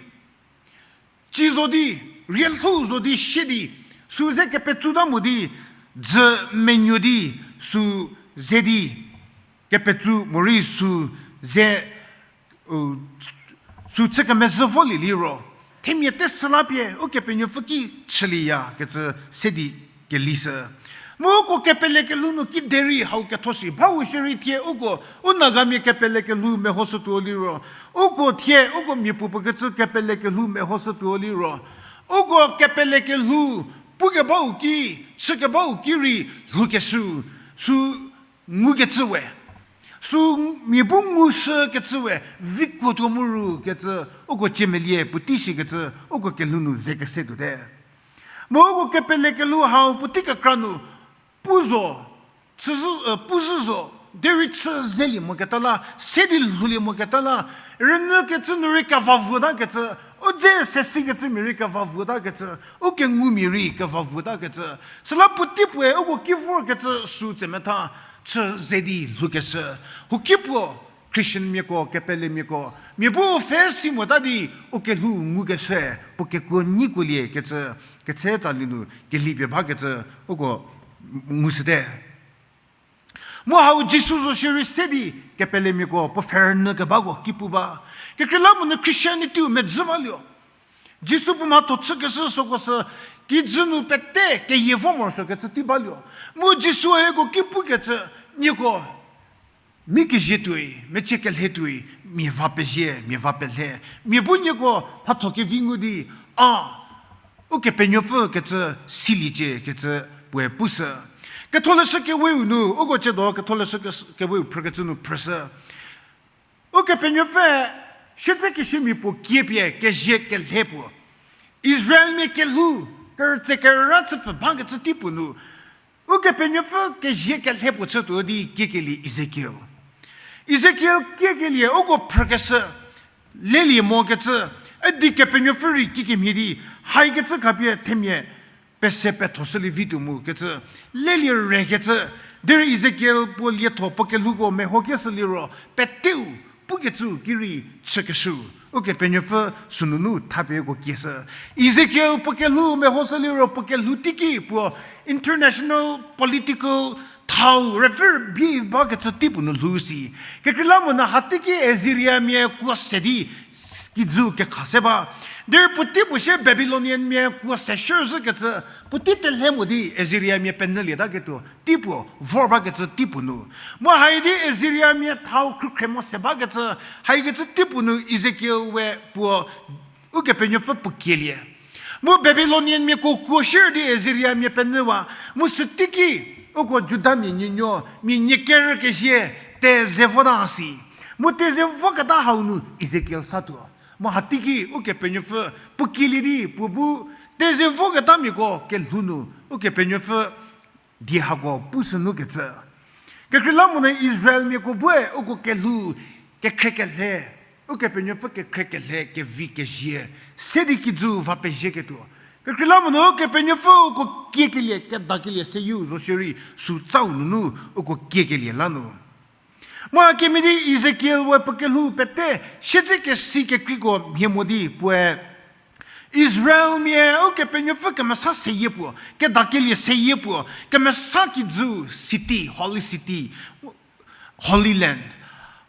ci zo di, rielhou zo di sie di, sü ze kepetsuta mo di, dzü menuo di, sü ze di, kepetsu morei sü ze, u, sü chü kemezhü volie liro, themia tesüla pie Ukepenuopfü ki chülieya kecü se di kelishü. Mu uko kepele kelhou nu kiderei hau ketho shi bau shierei thie uko, u Nagamia kepele kelhou mehoshütuo liro, uko thie uko mia puopuo kecü kepele kelhou mehoshütuo liro, uko kepele kelhou pukebau ki, chükebau ki rei lhoukeshü, sü ngukecü we. Sü mia bu ngushükecü we, vikuotuo mu ru kecü, uko ciemelie puotei shikecü, uko kelhou nu ze kese tuote. Mu uko kepele kelhou hau puotei kekra nu, pu zo, chüzhü, e, puzhü zo, derei chü zelie moketa la, se di lhoulie moketa la, rünyükecü nu rei kevavuota kecü, u dze se sikecü mia rei kevavuota kecü, u kengumia rei kevavuota kecü, süla puotei puoe uko ki vorkecü sü tsemetha, chü ze di lhoukeshü. Huoki puo, Christian miako, kepelemiako, mia bu u pfhe si mota di, u kelhou ngukeshü, puo kekuo nyikuolie kecü, ketse tsalie nu kelipie bakecü, uko ngushüte. Mu hau Jisu zo shierei se di kepelemiako puo pfhe rünyü kebako ki pu ba. Kekreilamonyü Christianity-u medzü balio. Jisu puo mhatho chükeshü süko sü kijü nu pete keyie vo morosuokecü tei balio. Mu Jisu hieko ki pukecü, nieko mi kezie tuoi, mecie kelhe tuoi, mia va pezie, mia va pelhe. Mia bu nieko mhatho kevi ngu di, a, Ukepenuopfü kecü siliecie kecü puoe pushü. Ketholeshü Keweu nu, uko ciedo Ketholeshü ke-, Keweu phrükecü nu phrüshü. Ukepenuopfü siedzekesimia puo kiepie kezie kelhe puo, Israelmia kelhou kerütse kerüra chüpfü bakecü tei puo nu, Ukepenuopfü kezie kelhe puo chütuo di kiekelie Ezekiel. Ezekiel kiekelie uko phrükeshü, lelie mokecü, a di Kepenuopfü rei kiekemhie di, haikecü khapie themia pese pethoshülie vituo mu kecü, lelie rekecü, derei Ezekiel puo lietho puo kelhouko mehokeshü liro, peteu pukecü ki rei chükeshü, Ukepenuopfü sünunu thapie uko kieshü. Ezekiel puo kelhou mehoshü liro puo kelhou teiki puo international political thau rüvü rübei bakecü tei puo nu lhou si. Kekreilamonyü hateiki Assyriamia kuo se di kijü kekha se ba. Derei puotei puo sie Babylonianmia kuo se shürzhükecü, puotei telhe mo di Assyriamia penyülietaketuo tei puo vor bakecü tei puo nu. Mu hai di Assyriamia thau khrükhre mo se bakecü, haikecü tei puo nu Ezekiel we puo Ukepenuopfü puo kielie. Mu Babylonianmiako kuo shür di Assyriamia penyüwa, mu süteiki uko Judamia nuonuo, mia nie kerükezie, teze vota si. Mu teze voketa hau nu Ezekiel satuo. Mu hateiki Ukepenuopfü puo kielie di puo bu teze voketamiako kelhou nu Ukepenuopfü die hako pushünukecü. Kekreilamonyü Israelmiako bue uko kelhou kekhrie kelhe, Ukepenuopfü kekhrie kelhe kevi kezie se di kijü va pezieketuo. Kekreilamonyü Ukepenuopfü uko kiekelie, kedakelie seyieu zo shierei sü tsau nunu uko kiekelie la nu. Mu hakemhie di Ezekiel we puo kelhou pete siedzekesi kekreiko mhie mo di puoe Israelmia Ukepenuopfü kemesa seyie puo, kedakelie seyie puo, kemesa kijü city, holy city, Holy Land.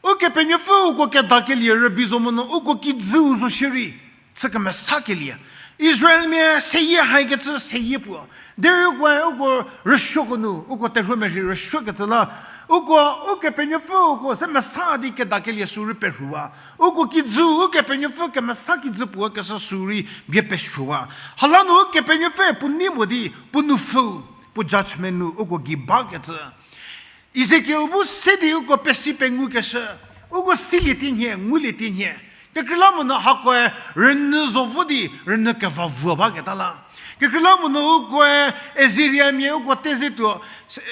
Ukepenuopfü uko kedakelie rübei zo monyü uko kijüu zo shierei chü kemesakelie. Israelmia seyie haikecü seyie puo. Derei ukoe uko rüsuoko nu, uko terhuomerhei rüsuokecü la, Uko, Ukepenuopfü uko se mesa di kedakelie sürei perhuwa. Uko kijü, Ukepenuopfü kemesa kijü puo keshü sürei bie pesuowa. Halanu Ukepenuopfü puo nei mo di, puo nupfü, puo judgment nu uko gei bakecü. Ezekiel bu se di uko pesi pengukeshü, uko silie tinhie, ngulie tinhie. Kekreilamonyü hakoe rünyü zo vo di rünyü keva vuo baketa la. Kekreilamonyü ukoe Assyriamia uko te ze tuo,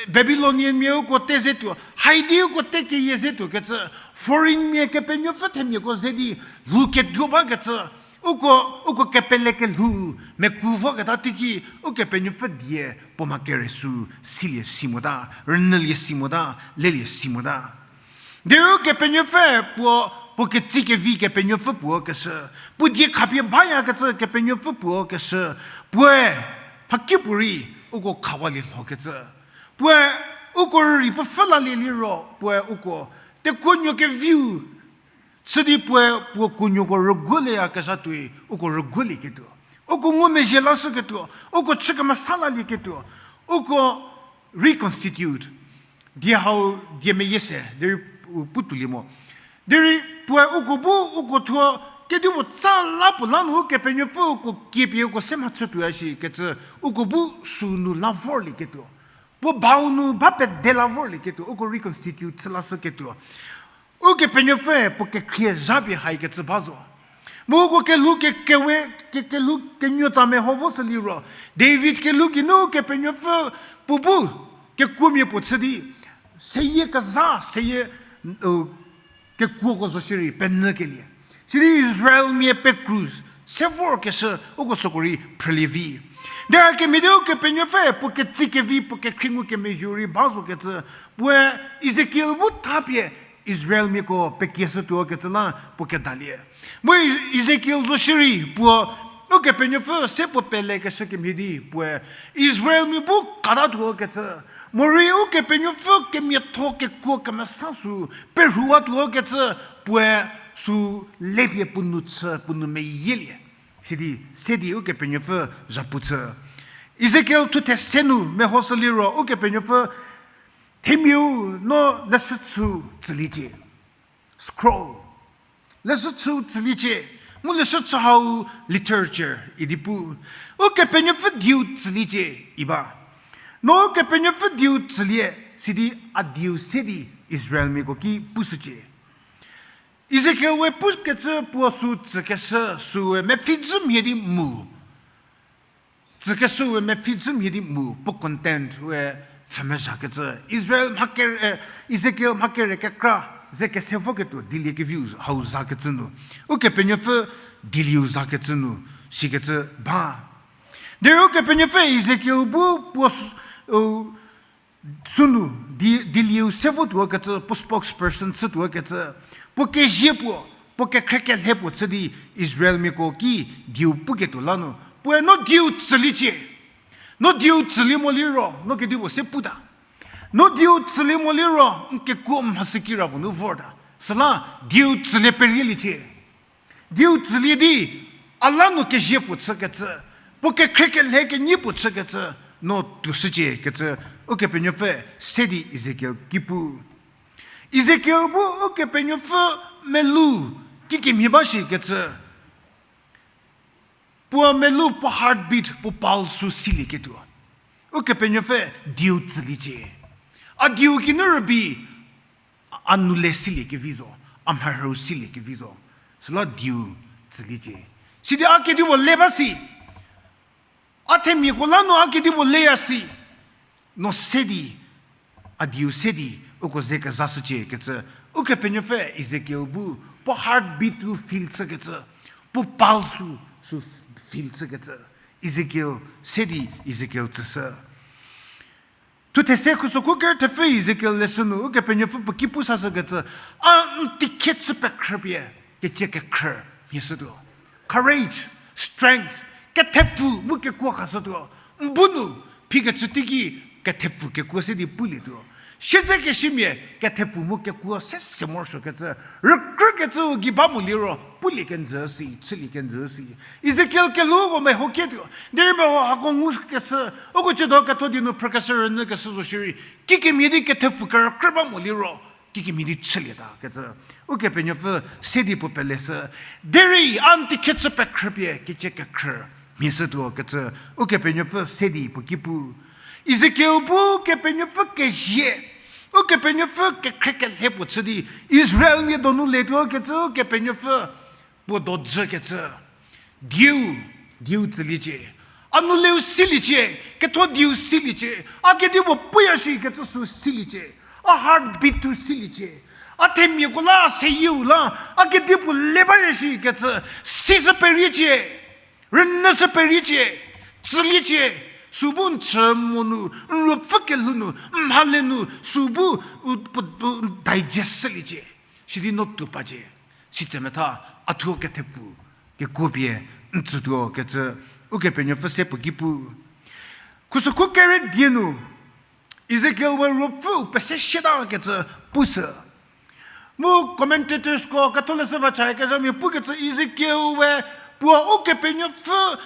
Babylonianmia uko te ze tuo, haidi uko te keyie ze tuo kecü, foreignmia kepenuopfü themiako ze di lhou ketuo bakecü, uko, uko kepele kelhou meku voketa teiki, Ukepenuopfü die puo ma kere sü silie si mota, rünyülie si mota, lelie si mota. Derei Ukepenuopfü puo, puo ketsi kevi kepenuopfü puo keshü, puo die khapie bayakecü kepenuopfü puo keshü, puoe mhakipuorei uko khawalie lhokecü. Puoe uko rürei puo pfhü lalie liro, puoe uko tekuonuo keviu chü di puoe puo kuonuoko rüguolieyakezha tuoi uko rüguolieketuo. Uko ngumezhie lashüketuo, uko chü kemesa lalieketuo, uko reconstitute. Die hau, die meyie se, derei pu, putuolie mo. Derei puoe uko bu, uko thuo, kedipuo tsa la puo la nu Ukepenuopfü uko kiepie uko se mhachü tuoya shikecü, uko bu sünu la vorlieketuo. Puo bau nu ba pede la vorlieketuo, uko reconstitute chü lashüketuo. Ukepenuopfüe puo kekhrie zha pie haikecü ba zo. Mu uko kelhou ke, kewe, ke, kelhou kenuo tsa meho vo sü liro, David kelhou geinu Kepenuopfü puo bu kekuomia puo chü di, seyie kezha, seyie, u, kekuoko zo shierei penyükelie. Sidi Israelmia pekru se vorkeshü uko süko rei phrülie vi. Derei kemhie di Ukepenuopfü puo ketsi kevi, puo kekhrie ngukemezhieu rei ba zokecü, puoe Ezekiel bu thapie Israelmiako pekieshütuokecü la puo kedalie. Mu E-, Ezekiel zo shierei puo, Ukepenuopfü se puo pelekeshü kemhie di puoe Israelmia bu katatuokecü, morei Ukepenuopfü kemiatho kekuo kemesa sü perhuwatuokecü, puoe sü lepie puo nu chü, puo nu meyielie. Sidi, se di Ukepenuopfü zhapu chü. Ezekiel thuthe se nu mehoshü liro, Ukepenuopfü themiau no leshüchü tsüliecie. Scroll. Leshüchü tsüliecie. Mu leshüchü hau literature idi pu. Ukepenuopfü dieu tsüliecie, i ba. No Ukepenuopfü dieu tsülie, sidi a dieu se di Israelmiako ki pushücie. Ezekiel we pukecü puo sü tsükeshü, süe mepfhijü mhie di mu. Tsükeshü we mepfhijü mhie di mu, puo content we pfhümezhakecü. Israel mha kere, eh, Ezekiel mha kere kekra ze kese voketuo dieliekeviu hau zakecü nu. Ukepenuopfü dielieu zakecü nu, sikecü ba. Derei Ukepenuopfü Ezekiel bu puo s-, u, sünu, di, dielieu se votuokecü, puo spokesperson chütuokecü, puo kezie puo, puo kekhrie kelhe puo chü di Israelmiako ki dieu puketuo la nu, puoe no dieu tsüliecie. No dieu tsülie mo liro, no kedipuo se puta. No dieu tsülie mo liro, n kekuo mhasi kira puo nu vorta. Süla dieu tsülie perieliecie. Dieu tsülie di, a la nu kezie puo chükecü, puo kekhrie kelhe kenyi puo chükecü, no tuoshücie kecü, Ukepenuopfü se di Ezekiel ki pu. Ezekiel bu Ukepenuopfü melou kikemhie ba shikecü. Puo melou, puo heartbeat, puo pulse sü silieketuo. Ukepenuopfü dieu tsüliecie. A dieu kinu rübei, a nou le siliekevi zo, a mharhüu siliekevi zo. Süla dieu tsüliecie. Sidi a kedipuo le ba si. A themiako la nu a kedipuo leya si. No se di, a dieu se di, uko ze kezashücie kecü, Ukepenuopfü Ezekiel bu, puo heartbeat u feel chükecü, puo pulse sü, sü feel chükecü, Ezekiel se di Ezekiel tsüshü. Thuthe se khuso khu ker thepfü Ezekiel leshü nu, Ukepenuopfü puo ki pu sashükecü, a n tikhie chü pekhrüpie, kecie kekhrü, mhie shütuo. Courage, strength, kethepfu mu kekuo khashütuo. N bu nu, phikecü teiki, kethepfu kekuo se di pulietuo. Siedzekesimia kethepfu mu kekuo se se morosuokecü, rükrükecüu gei ba mo liro pulie kenjü si, chülie kenjü si. Ezekiel kelhou ko meho kietuo, derei meho hako ngukeshü, uko chüdo ketho di nu phrükeshü rünyükeshü zo shierei, kikemhie di kethepfu kerükrü ba mo liro, kikemhie di chülieta kecü. Ukepenuopfü se di puo peleshü, derei a n teikhiecü pekhrüpie kecie kekhrü mhie shütuo kecü, Ukepenuopfü se di puo ki pu. Ezekiel bu Ukepenuopfü kezie, Ukepenuopfü kekhrie kelhe puo chü di, Israelmia donu letuo kecü Ukepenuopfü puo dojükecü. Dieu, dieu tsüliecie. A nu leu siliecie, ketho dieu siliecie. A kedipuo puya shi kecü sü siliecie. A heartbeat tu siliecie. A themiako la, a seyieu la, a kedipuo le baya shi kecü, sishü periecie. Rünyüshü periecie, tsüliecie, sü bu n chü mo nu, n ruopfü kelhou nu, n mhale nu, sü bu u, pu, pu, digest shüliecie. Sidi no tuo pacie. Sitse metha, a thuo kethepfu kekuo pie n tsütuo kecü, Ukepenuopfü se puo ki pu. Khusükhu kere die nu, Ezekiel we ruopfüu pese shietakecü pushü. Mu commentatorsko, ketholeshü va chaya kezhamia pukecü Ezekiel we puo Ukepenuopfü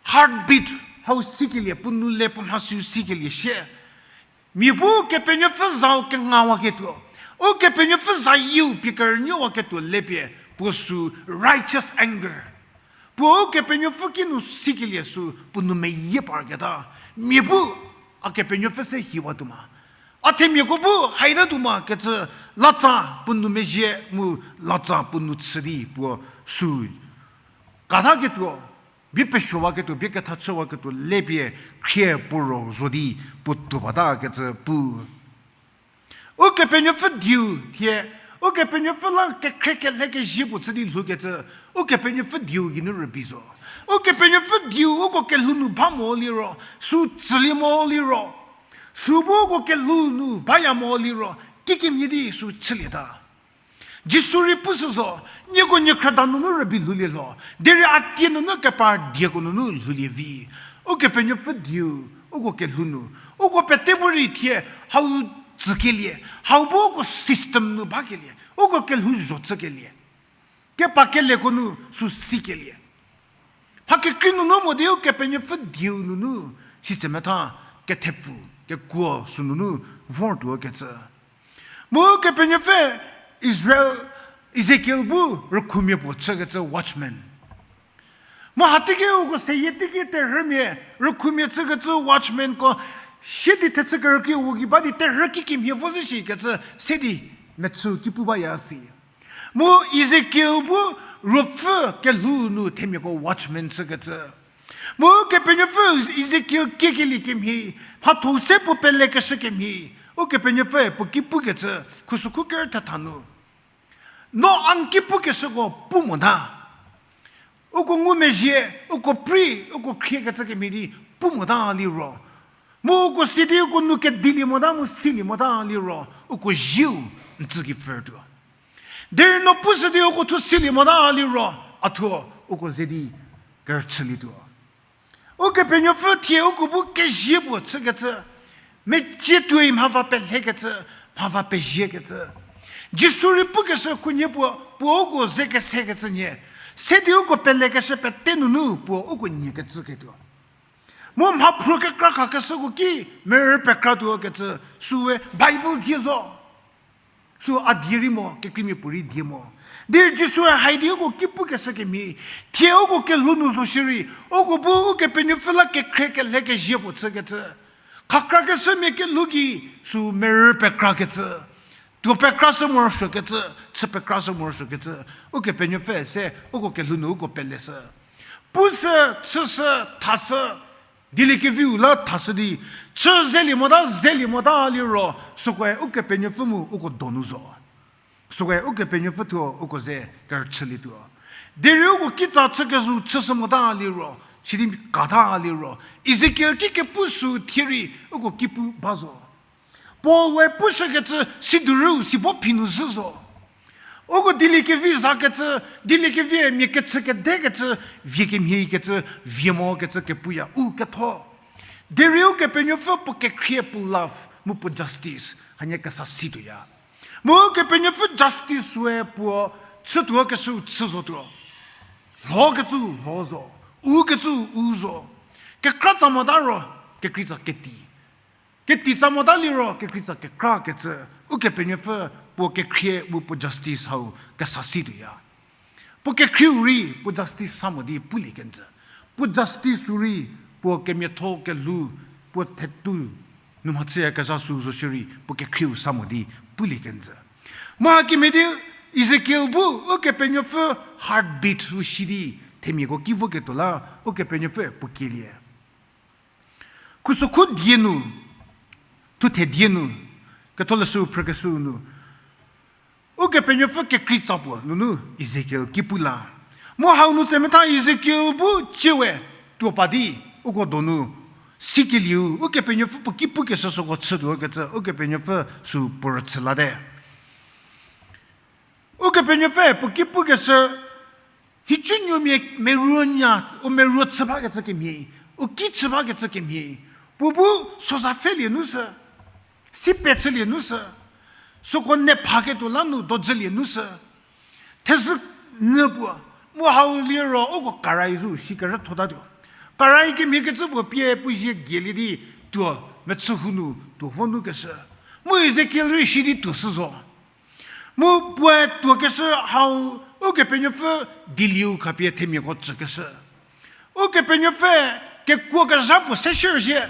heartbeat hau sikelie, puo nu le puo mhasiu sikelie shie. Mia bu Ukepenuopfü zau kengawaketuo, Ukepenuopfü zayieu pie kerünyüwaketuo lepie puo sü righteous anger. Puo Ukepenuopfü kinu sikelie sü puo nu meyie parketa. Mia bu a Kepenuopfü se hiwa tuo ma, a themiako bu haita tuo ma kecü, latsa puo nu mezhie mu latsa puo nu chü di puo sü kataketuo, bie pesuowaketuo, bie kethachüwaketuo lepie khrie puo ro zo di puo tuo bata kecü pu. Ukepenuopfü dieu thie, Ukepenuopfü la kekhrie kelhe kezie puo chü di lhoukecü, Ukepenuopfü dieu geinu rübei zo. Ukepenuopfü dieu uko kelhou nu ba mo liro, sü tsülie mo liro, sü bu uko kelhou nu baya mo liro, kikemhie di sü chülieta. Jisu rei pushü zo, nieko niekhrüda nunu rübei lhoulie lho, derei a tie nunu kepar dieko nunu lhoulie vi. Ukepenuopfü dieu uko kelhou nu, uko pete bu rei thie hau tsükelie, hau bu uko system nu bakelie, uko kelhou zho chükelie, kepa keleko nu sü sikelie. Mha kekrei nunu mo di Ukepenuopfü dieu nunu, sitse metha kethepfu kekuo sü nunu vortuo kecü. Mu Kepenuopfü Israel, Ezekiel bu rükhumia puo chükecü watchman. Mu hatiki uko seyie teiki terhümia, rükhumia chükecü watchmanko, sie di thechü kerüki uko gei ba di terhü kikemhie vo zhü shikecü se di mechü ki pu baya si. Mu Ezekiel bu ruopfü kelhou nu themiako watchman chükecü. Mu Kepenuopfü Ezekiel kiekelie kemhie, mhatho se puo pelekeshü kemhie, Ukepenuopfü puo ki pukecü, khusükhu ker thetha nu, no a n ki pukeshüko pu mota. Uko ngumezhie, uko pri, uko khriekecü kemhie di pu mota liro, mu uko si di uko nou kedilie mota mu silie mota liro, uko zieu n tsü ki pfürtuo. Derei no pushü di uko thuo silie mota liro, a thuo uko ze di kerüchülietuo. Ukepenuopfü thie uko bu kezie puo chükecü, mecie tuoi mha va pelhekecü, mha va peziekecü. Jisu rei pukeshü khunhie puo, puo uko ze kesekecü nhie, se di uko pelekeshü pete nunu puo uko nie kecüketuo. Mu mhaphruo kekra khakeshüko ki merü pekratuo kecü, süe Bible die zo. Sü a die rei mo, kekreimia puorei die mo. Di Jisue hai di uko ki pukeshü kemhie, thie uko kelhou nu zo shierei, uko bu Ukepenuopfü la kekhrie kelhe kezie puo chükecü, khakrakeshümia kelhou gei sü merü pekrakecü, tuo pekrashü morosuokecü, chü pekrashü morosuokecü, Ukepenuopfü se uko kelhou nu uko peleshü. Pushü, chüshü, thashü, dieliekeviu la thashü di, chü zelie mota, zelie mota liro, sükoe Ukepenuopfü mu uko donu zo. Sükoe Ukepenuopfü thuo uko ze kerüchülietuo. Derei uko kitsa chükezhü chüshü mota liro, sidi kata liro, Ezekiel ki kepu sü thie rei uko ki pu ba zo. Paul we pushükecü sidurüu si bo phi nu zhü zo. Uko dieliekevi zakecü, dieliekevie mia kechü kedekecü, vie kemhiekecü, vie mokecü kepuya u ketho. Derei Ukepenuopfü puo kekhrie puo love, Mu puo justice hanie kesa si tuoya. Mu Kepenuopfü justice we puo chütuo keshüu chü zotuo. Lhokecü lho zo, u kecü u zo. Kekra tsa mota ro, kekrei tsa keti. Keti tsa mota liro, kekrei tsa kekra kecü. Ukepenuopfü puo kekhrie mu puo justice hau kesa si tuoya. Puo kekhrieu rei puo justice sa mo di pulie kenjü. Puo justice-u rei puo kemiatho kelhou, puo thetu nu mhachüyakezha sü zo shierei puo kekhrieu sa mo di pulie kenjü. Mu hakemhie di Ezekiel bu Ukepenuopfü heartbeat-u shi di themiako ki voketuo la Ukepenuopfü puo kielie. Khusokhu die nu, thuthe die nu, ketholeshü phrükeshü nu, Ukepenuopfü kekrei tsa puo nunu Ezekiel ki pu la. Mu hau nu tsemetha Ezekiel bu ciewe tuo pa di, uko donu sikelieu Ukepenuopfü puo ki pukeshü süko chütuo kecü Ukepenuopfü sü puo rüchü late. Ukepenuopfü puo ki pukeshü, nhicunuomia meruo nya, u meruo chü bakecü kemhie, u ki chü bakecü kemhie, puo bu soza pfhelie nu sü, sipe chülie nu sü, süko ne phaketuo la nu dojülie nu sü, thezhü nyü puo, mu hau liro uko karai zu shi kerüthotatuo. Karai kemhiekecü puo pie puo zie gielie di tuo mechühu nu tuo vo nu keshü. Mu Ezekiel rei shi di tuo shü zo. Mu puoe tuokeshü hau Ukepenuopfü dieliu khapie themiako tsükeshü. Ukepenuopfü kekuo kezha puo se shier zhie.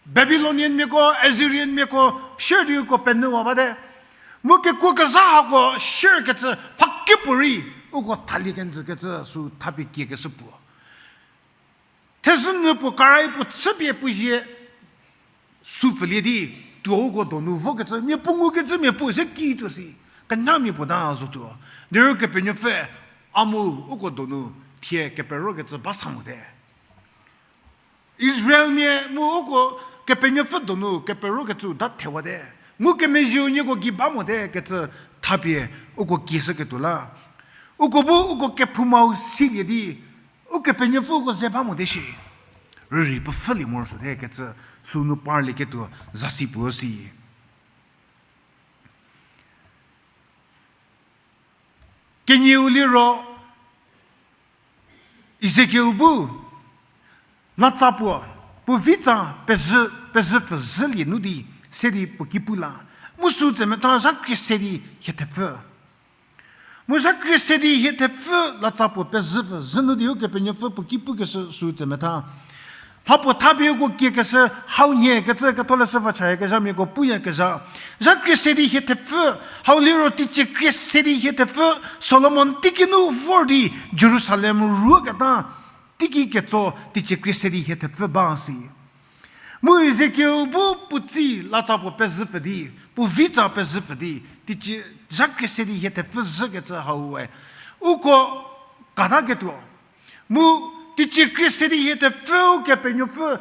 Babylonian miako, Assyrian miako shier di uko penyüwa bate. Mu kekuo kezha hako shier kecü phakipuorei uko thalie kenjü kecü sü thapie kiekeshü puo. Thezhü nyü puo karai puo chüpie puo zie sü pfülie di tuo uko donu vokecü mia puo ngukecü mia puo se ki tuo si, kenyamia puo ta zotuo. Derei Kepenuopfü a mu uko donu thie keperokecü ba sa mote. Israelmia mu uko Kepenuopfü donu keperokecü da thewate. Ngukemezhieu nieko gei ba mote kecü thapie uko kieshüketuo la. Uko bu uko kephoumau silie di, Ukepenuopfü uko ze ba mote shie. Rürei puo pfhülie morosuote kecü sünu parlieketuo zasi puo si. Kenieu liro Ezekiel bu latsa puo, puo vitsa pezhü, pezhü pfü zhülie nu di, se di puo ki pu la. Mu sü tsemetha zha krie se di hie thepfü. Mu zha krie se di hie thepfü latsa puo pezhü pfü zhü nu di Ukepenuopfü puo ki pukeshü sü tsemetha. Mha puo thapie uko kiekeshü hau nhie kecü ketholeshü va chayakezhamiako puyakezha. Zha krie se di hie thepfü, hau liro teicie krie se di hie thepfü, Solomon teiki nu vor di Jerusalem ruoketa, teiki ketso teicie krie se di hie thepfü ba si. Mu Ezekiel bu puo tsi latsa puo pezhü pfü di, puo vitsa pezhü pfü di, teicie zha krie se di hie thepfü zhükecü hau we uko kataketuo. Mu teicie krie se di hie thepfü Ukepenuopfü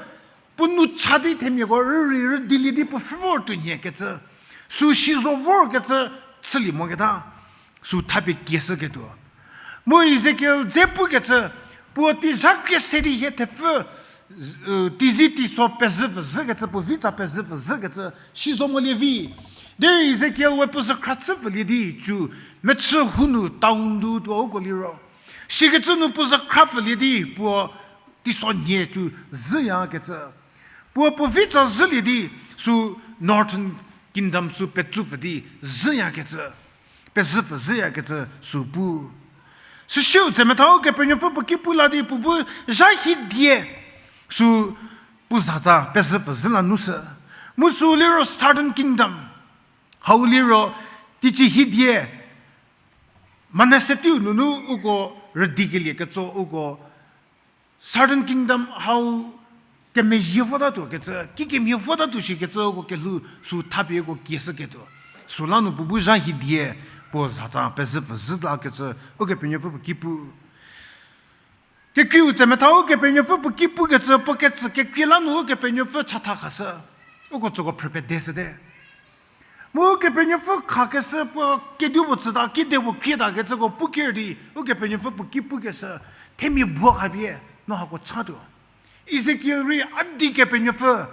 puo nou cha di themiako rürei rüdilie di puo pfhü vor tuo nhie kecü, sü si zo vorkecü chülie moketa, sü thapie kieshüketuo. Mu Ezekiel dze pukecü, puo tei zha krie se di hie thepfü, teizi teiso pezhü pfü zhükecü, puo vitsa pezhü pfü zhükecü si zo molie vi. Derei Ezekiel we puo zükhra chü pfülie di cü mechühu nu town du tuo uko liro, sikecü nu puo zükhra pfülie di puo teiso nhie cü zhüyakecü. Puo puo vitsa zhülie di sü Northern Kingdom sü petsu pfü di zhüyakecü, pezhü pfü zhüyakecü sü pu. Süsiu tsemetha Ukepenuopfü puo ki pu la di puo bu zha hidie sü puo zatsa pezhü pfü zhü la nu sü. Mu sü liro Southern Kingdom, hau liro teicie hidie Manasseh tiu nunu uko rüdikelie ketso uko Southern Kingdom hau kemezhie votatuo kecü, kikemhie votatuo shikecü uko kelhou sü thapie uko kieshüketuo. Süla nu puo bu zha hidie puo zatsa pezhü pfü zhü lakecü Ukepenuopfü puo ki pu. Kekreiu tsemetha Ukepenuopfü puo ki pukecü puo ketsü kekrie la nu Ukepenuopfü chatha khashü. Uko tsüko phrü pede shüte. Mu Ukepenuopfü khakeshü puo kedipuo tsüta, kide puo krieta kecüko pu ker di, Ukepenuopfü puo ki pukeshü, themia buo khapie, no hako chatuo. Ezekiel rei a di Kepenuopfü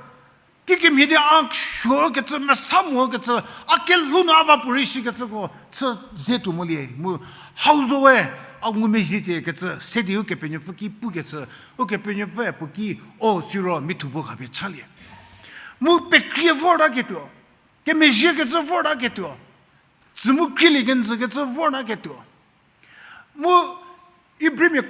Kikemhie di a suokecü, mesa mokecü, a kelhou nu a va puorei shikecüko chü ze tuo molie, mu hau zo we, a ngumezhie cie kecü, se di Ukepenuopfü ki pukecü, Ukepenuopfüe puo ki, o siro mithu bu khapie chalie. Mu pekrie vortaketuo, kemezhiekecü vortaketuo, tsü mu krielie kenjükecü vortaketuo. Mu Ibrimia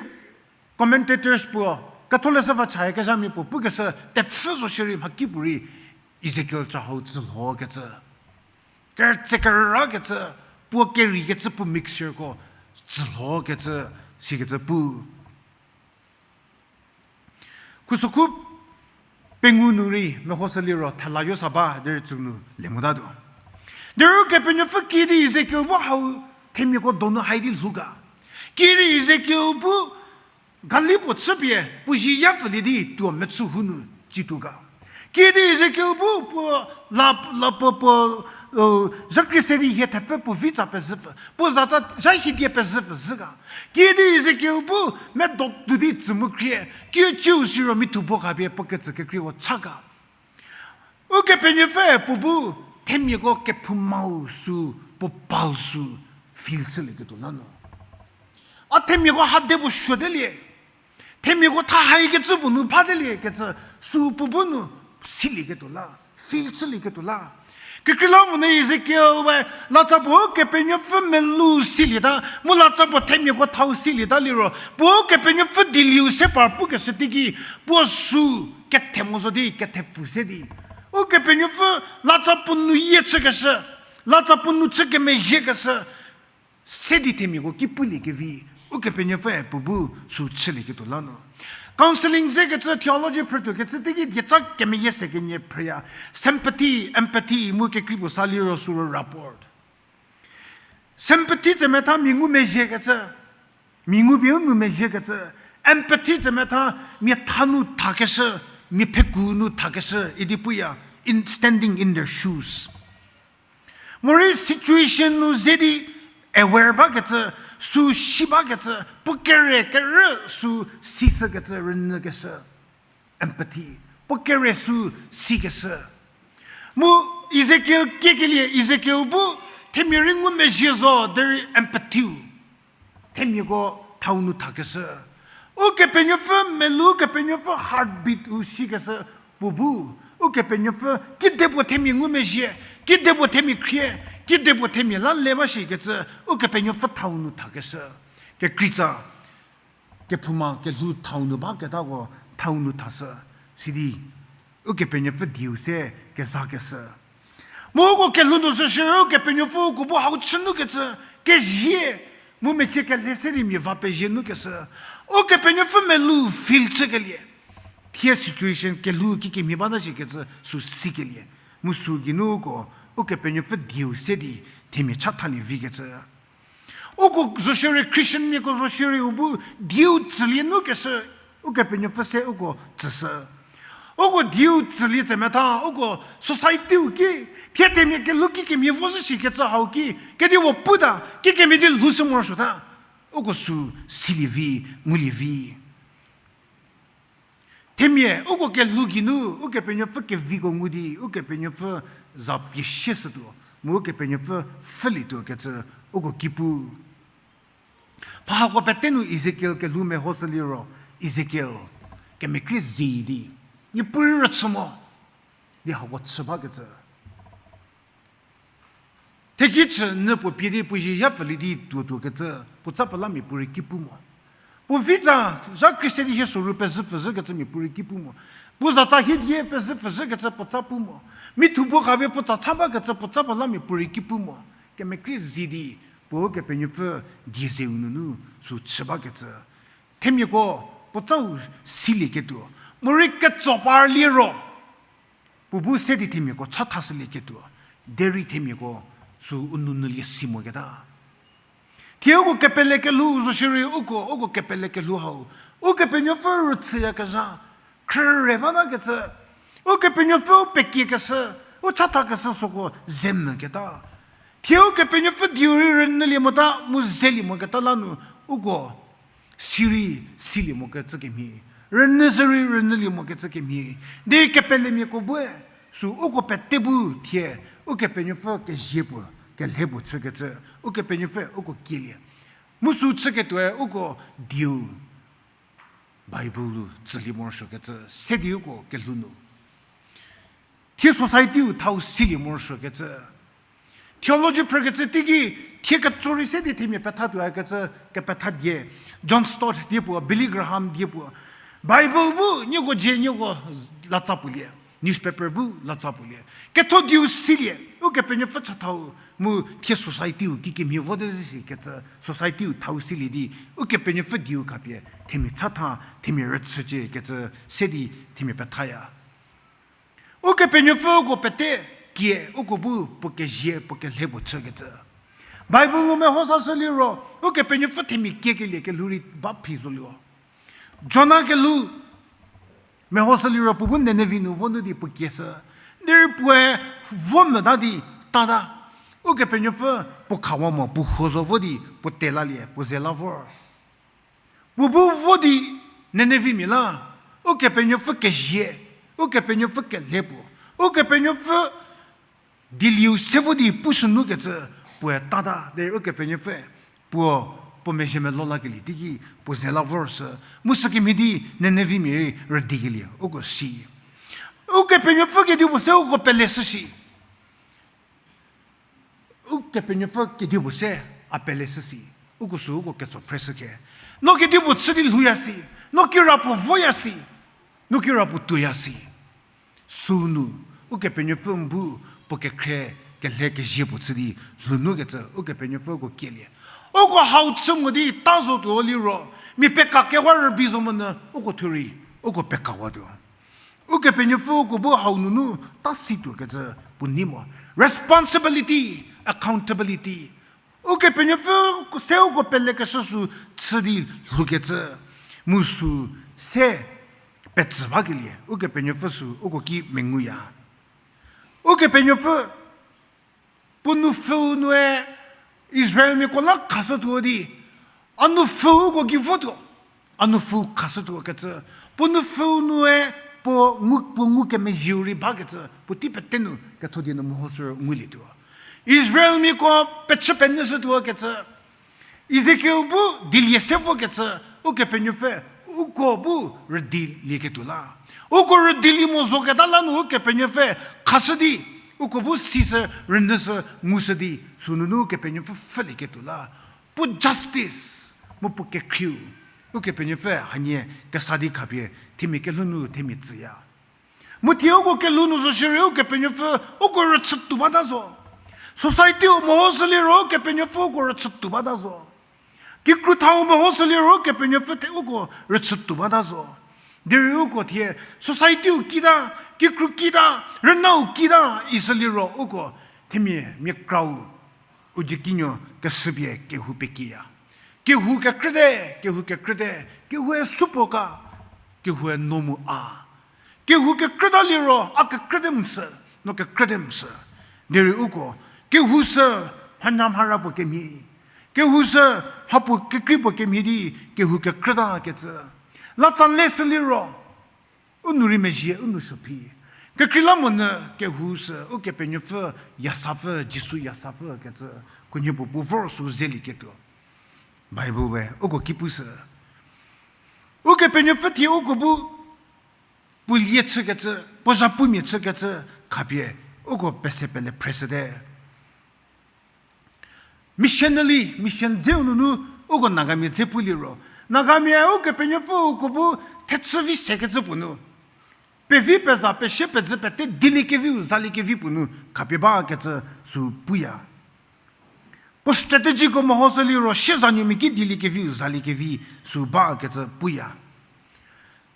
commentators puo, Ketholeshü va chaya kezhamia puo pukeshü, tepfü zo shierei mhakipuorei Ezekiel ca hau tsülhokecü, ketsekerakecü, puo kereikecü puo mixtureko tsülhokecü, sikecü pu. Khusokhu pengou nu rei mehoshü liro thela yo sa ba derei tsü nu le motatuo. Derei Ukepenuopfü kiüdi Ezekiel bu hau themiako donu hai di lhou ga. Kiüdi Ezekiel bu gali puo chüpie puo zie yapfülie di tuo mechü hu nu cituo ga. Kiüdi Ezekiel bu puo la, la puo, puo, zhakri se di hie thepfü puo vitsa pezhüpfü, puo zatsa zha hidie pezhüpfü zhü ga. Kiüdi Ezekiel bu medo tuo di tsü mu krie, kiüciu siro mithu bu khapie puo ketsü kekreiko cha ga. Ukepenuopfüe puo bu themiako kephoumau sü, puo pal sü feel chülieketuo la nu, a themiako hade puo suotelie, themiako tha haikecü puo nu batelie kecü sü puo bu nu silieketuo la, feel chülieketuo la. Kekreilamonyü Ezekiel we latsa puo Ukepenuopfü melou silieta, mu latsa puo themiako thau silieta liro, puo Ukepenuopfü dielieu se par pukeshü teiki, puo sü kethe mo zo di, kethepfu se di, Ukepenuopfü latsa puo nu yie chükeshü, latsa puo nu chü kemezhiekeshü, se di themiako ki pulie kevi, Ukepenuopfüe puo bu sü chülieketuo la nu. Counselling zekecü, theology phrütuokecü teiki dietsa kemeyie se kenie phrüya. Sympathy, empathy mu kekrei puo sa liro sü ro rapport. Sympathy tsemetha mia ngumezhiekecü, mia ngupie u ngumezhiekecü. Empathy tsemetha mia tha nu thakeshü, mia pheku nu thakeshü idi puya, in standing in their shoes. Morei situation nu ze di aware bakecü, sü si bakecü, puo kere kerü sü sishükecü rünyükeshü. Empathy, puo kere sü sikeshü. Mu Ezekiel kiekelie, Ezekiel bu themia rei ngumezhie zo derei empathy-u themiako thau nu thakeshü. Ukepenuopfü melou, Ukepenuopfü heartbeat-u sikeshü puo bu, Ukepenuopfü kidepuo themia ngumezhie, kidepuo themia khrie, kidepuo themia la le ba shikecü, Ukepenuopfü thau nu thakeshü. Kekreitsa, kephouma kelhou thau nu baketako thau nu thashü, sidi Ukepenuopfü dieu se kezakeshü. Mu uko kelhou nu sü shierei Ukepenuopfü uko bu hau chü nukecü, kezie, mu mecie kele se di mia va pezie nukeshü, Ukepenuopfü melou feel chükelie. Thie situation kelhou kikemhie bata shikecü sü sikelie. Mu sü geinu uko Ukepenuopfü dieu se di themia chathalie vikecü. Uko zo shierei, Christian miako zo shierei u bu dieu tsülie nukeshü, Ukepenuopfü se uko tsüshü. Uko dieu tsülie tsemetha, uko society-u ki, thie themia kelhou kikemhie vo zhü shikecü hau ki, kedipuo puta, kikemhie di lhoushü morosuota, uko sü silie vi, ngulie vi. Themia uko kelhou geinu Ukepenuopfü keviko ngu di Ukepenuopfü za pie sieshütuo, mu Ukepenuopfü pfhülietuo kecü uko ki pu. Mha hako pete nu Ezekiel kelhou mehoshü liro, Ezekiel kemekrie zie di, Niepuu rei rüchü mo, di hako chü bakecü. Theki chü nyü puo pie di puo zie yapfülie di tuotuokecü, puo tsa puo la mia puorei ki pu mo. Puo vi tsa, zha krise di hie soru pezhü pfhüzhükecü mia puorei ki pu mo. Puo zatsa hiedie pezhü pfhüzhükecü puo tsa pu mo. Mithu puo khapie puo tsa cha bakecü puo tsa puo la mia puorei ki pu mo. Kemekrie zie di, puo Ukepenuopfü die zeu nunu sü chü bakecü. Themiako puo tsau silieketuo, morei ketso par liro, puo bu se di themiako chathashülieketuo, derei themiako sü u nou nyülie si moketa. Thie uko kepele kelhou zo shierei uko, uko kepele kelhou hau, Ukepenuopfü rüchüyakezha, khrüre batakecü, Ukepenuopfü u pekiekeshü, u chathakeshü süko ze müketa. Thie Ukepenuopfü dieu rei rünyülie mota mu zelie moketa la nu, uko sirei silie mokecü kemhie, rünyü sirei rünyülie mokecü kemhie, derei kepelemiako bue Sü uko pete bu thie, Ukepenuopfü kezie puo, kelhe puo chükecü, Ukepenuopfü uko kielie. Mu sü chüketuoe uko dieu Bible nu tsülie morosuokecü, se di uko kelhou nu. Thie society-u thau silie morosuokecü. Theology phrükecü teiki, thie ketso rei se di themia petha tuoyakecü kepetha die. John Stott die puo, Billy Graham die puo. Bible bu nieko dzie nieko latsa pulie. Newspaper bu latsa pulie. Ketho dieu silie, Ukepenuopfü chathau mu thie society-u kikemhie vote zhü sikecü society-u thau silie di, Ukepenuopfü dieu khapie, themia chatha, themia rüchücie kecü se di themia pethaya. Ukepenuopfü uko pete kie, uko bu puo kezie, puo kelhe puo chükecü. Bible nu meho sashü liro, Ukepenuopfü themia kiekelie kelhou rei ba phi zoluo. Jona kelhou, mehoshü liro puo bu Ninevi nu vo nu di puo kieshü. Derei puoe vo mota di tata. Ukepenuopfü puo khawa mo, puo huo zo vo di puo telalie, puo ze la vor. Puo bu vo di Ninevimia la, Ukepenuopfü kezie, Ukepenuopfü kelhe puo, Ukepenuopfü dielieu se vo di pushü nukecü puoe tata, derei Ukepenuopfüe puo, puo mezhie melo lakelie teiki puo ze la vorshü, mu sükemhie di Ninevimia rei rüdikelie uko si. Ukepenuopfü kedipuo se uko peleshü shi. Ukepenuopfü kedipuo se a peleshü si. Uko sü uko ketso phreshü khe. No kedipuo chü di lhouya si. No kirapuo voya si. No kirapuo tuoya si. Sünu, Ukepenuopfü bu puo kekhrie kelhe kezie puo chü di lhou nukecü Ukepenuopfü uko kielie. Uko hau chü mo di ta zotuo liro, mia pekakewa rübei zo monyü uko thuo rei, uko pekawatuo. Ukepenuopfü uko bu hau nunu ta situokecü puo nei mo. Responsibility, accountability. Ukepenuopfü se uko pelekeshü sü chü di lhoukecü, mu sü se petsü bakelie, Ukepenuopfü sü uko ki menguya. Ukepenuopfü puo nupfüu nue Israelmiako la khashütuo di, a nupfüu uko ki votuo, a nupfüu khashütuo kecü, puo nupfüu nue puo ngu, puo ngukemezhieu rei bakecü, puotei pete nu ketho die nu mehoshü ngulietuo. Israelmiako pechü penyüshütuo kecü, Ezekiel bu dielie se vokecü, Ukepenuopfü uko bu rüdilieketuo la. Uko rüdilie mo zoketa la nu Ukepenuopfü khashü di, uko bu sishü, rünyüshü, ngushü di, sünunu Ukepenuopfü pfhülieketuo la. Puo justice, mu puo kekhrieu, Ukepenuopfü hanie kesa di khapie, themia kelhou nu themia tsüya. Mu thie uko kelhou nu zo shierei Ukepenuopfü uko rüchütuo bata zo. Society-u mehoshü liro Ukepenuopfü uko rüchütuo bata zo. Kikruthau mehoshü liro Ukepenuopfü the uko rüchütuo bata zo. Derei uko thie society-u kita, kikru kita, rünau kita ishü liro uko themia mia krau u jükinuo keshüpie kehou pekiya. Kehou kekrüte, kehou kekrüte, kehoue supuo ka, kehoue no mu a. Kehou kekrüta liro a kekrüte msü, no kekrüte msü. Derei uko, kehou sü mhanya mhara puo kemhie. Kehou sü mhapuo kekrei puo kemhie di, kehou kekrüta kecü. Latsa leshü liro, u nu rei mezhie, u nu suo phi. Kekreilamonyü kehou sü Ukepenuopfü yasapfü, Jisu yasapfü kecü, khunhie puo puo vor sü zelieketuo. Bible we uko ki pushü. Ukepenuopfü thie uko bu puo lie chükecü, puo zhapumia chükecü khapie uko pese pele phreshüte. Missionary, mission dzeu nunu uko Nagamia dze pu liro, Nagamia Ukepenuopfü uko bu thechü vi sekecü puo nu, pevi peza peshie pezhü pete dieliekeviu zaliekevi puo nu khapie bakecü sü puya. Puo strategy ko mehoshü liro siezanuomia ki dieliekeviu zaliekevi sü bakecü puya.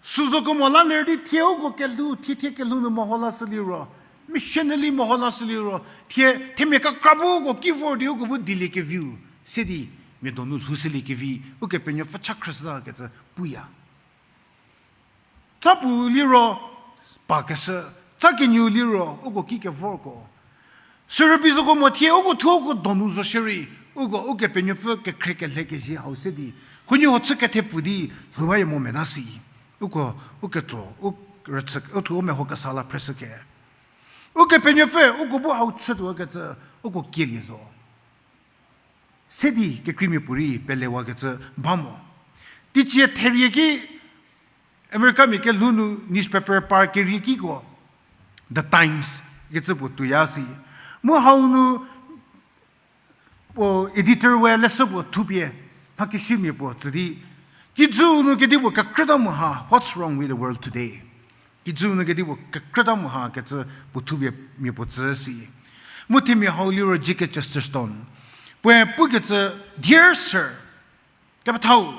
Süzo kemo la ler di thie uko kelhou, thie thie kelhou nu meho lashü liro, missionary meho lashü liro, thie themia kekra bu uko ki vor di uko bu dieliekeviu se di mia donu lhoushüliekevi, Ukepenuopfü cha khrüshütakecü puya. Tsa puo liro, pakeshü, tsa kenieu liro uko ki kevorko. Sürübei zoko mo thie uko thuo uko donu zo shierei, uko Ukepenuopfü kekhrie kelhe kezie hau se di, huoniehuo chü kethepfü di lhou baye mo meta si. Uko, u ketso, u rüchü, u thuo u meho kesa la phreshü khe. Ukepenuopfü uko bu hau chütuo kecü uko kielie zo. Se di kekreimia puorei pelewakecü ba mo. Teicie therie ki Americamia kelhou nu newspaper par kerie kiko The Times kecü puo tuoya si. Mu hau nu puo editor we leshü puo thupie, mha kesimia puo tsü di, kijüu nu kedipuo kekrüta mu ha, what's wrong with the world today? Kijüu nu kedipuo kekrüta mu ha kecü puo thupie mia puo tsü si. Mu themia hau liro G K Chesterton. Puoe pukecü, Dear sir, kepethau,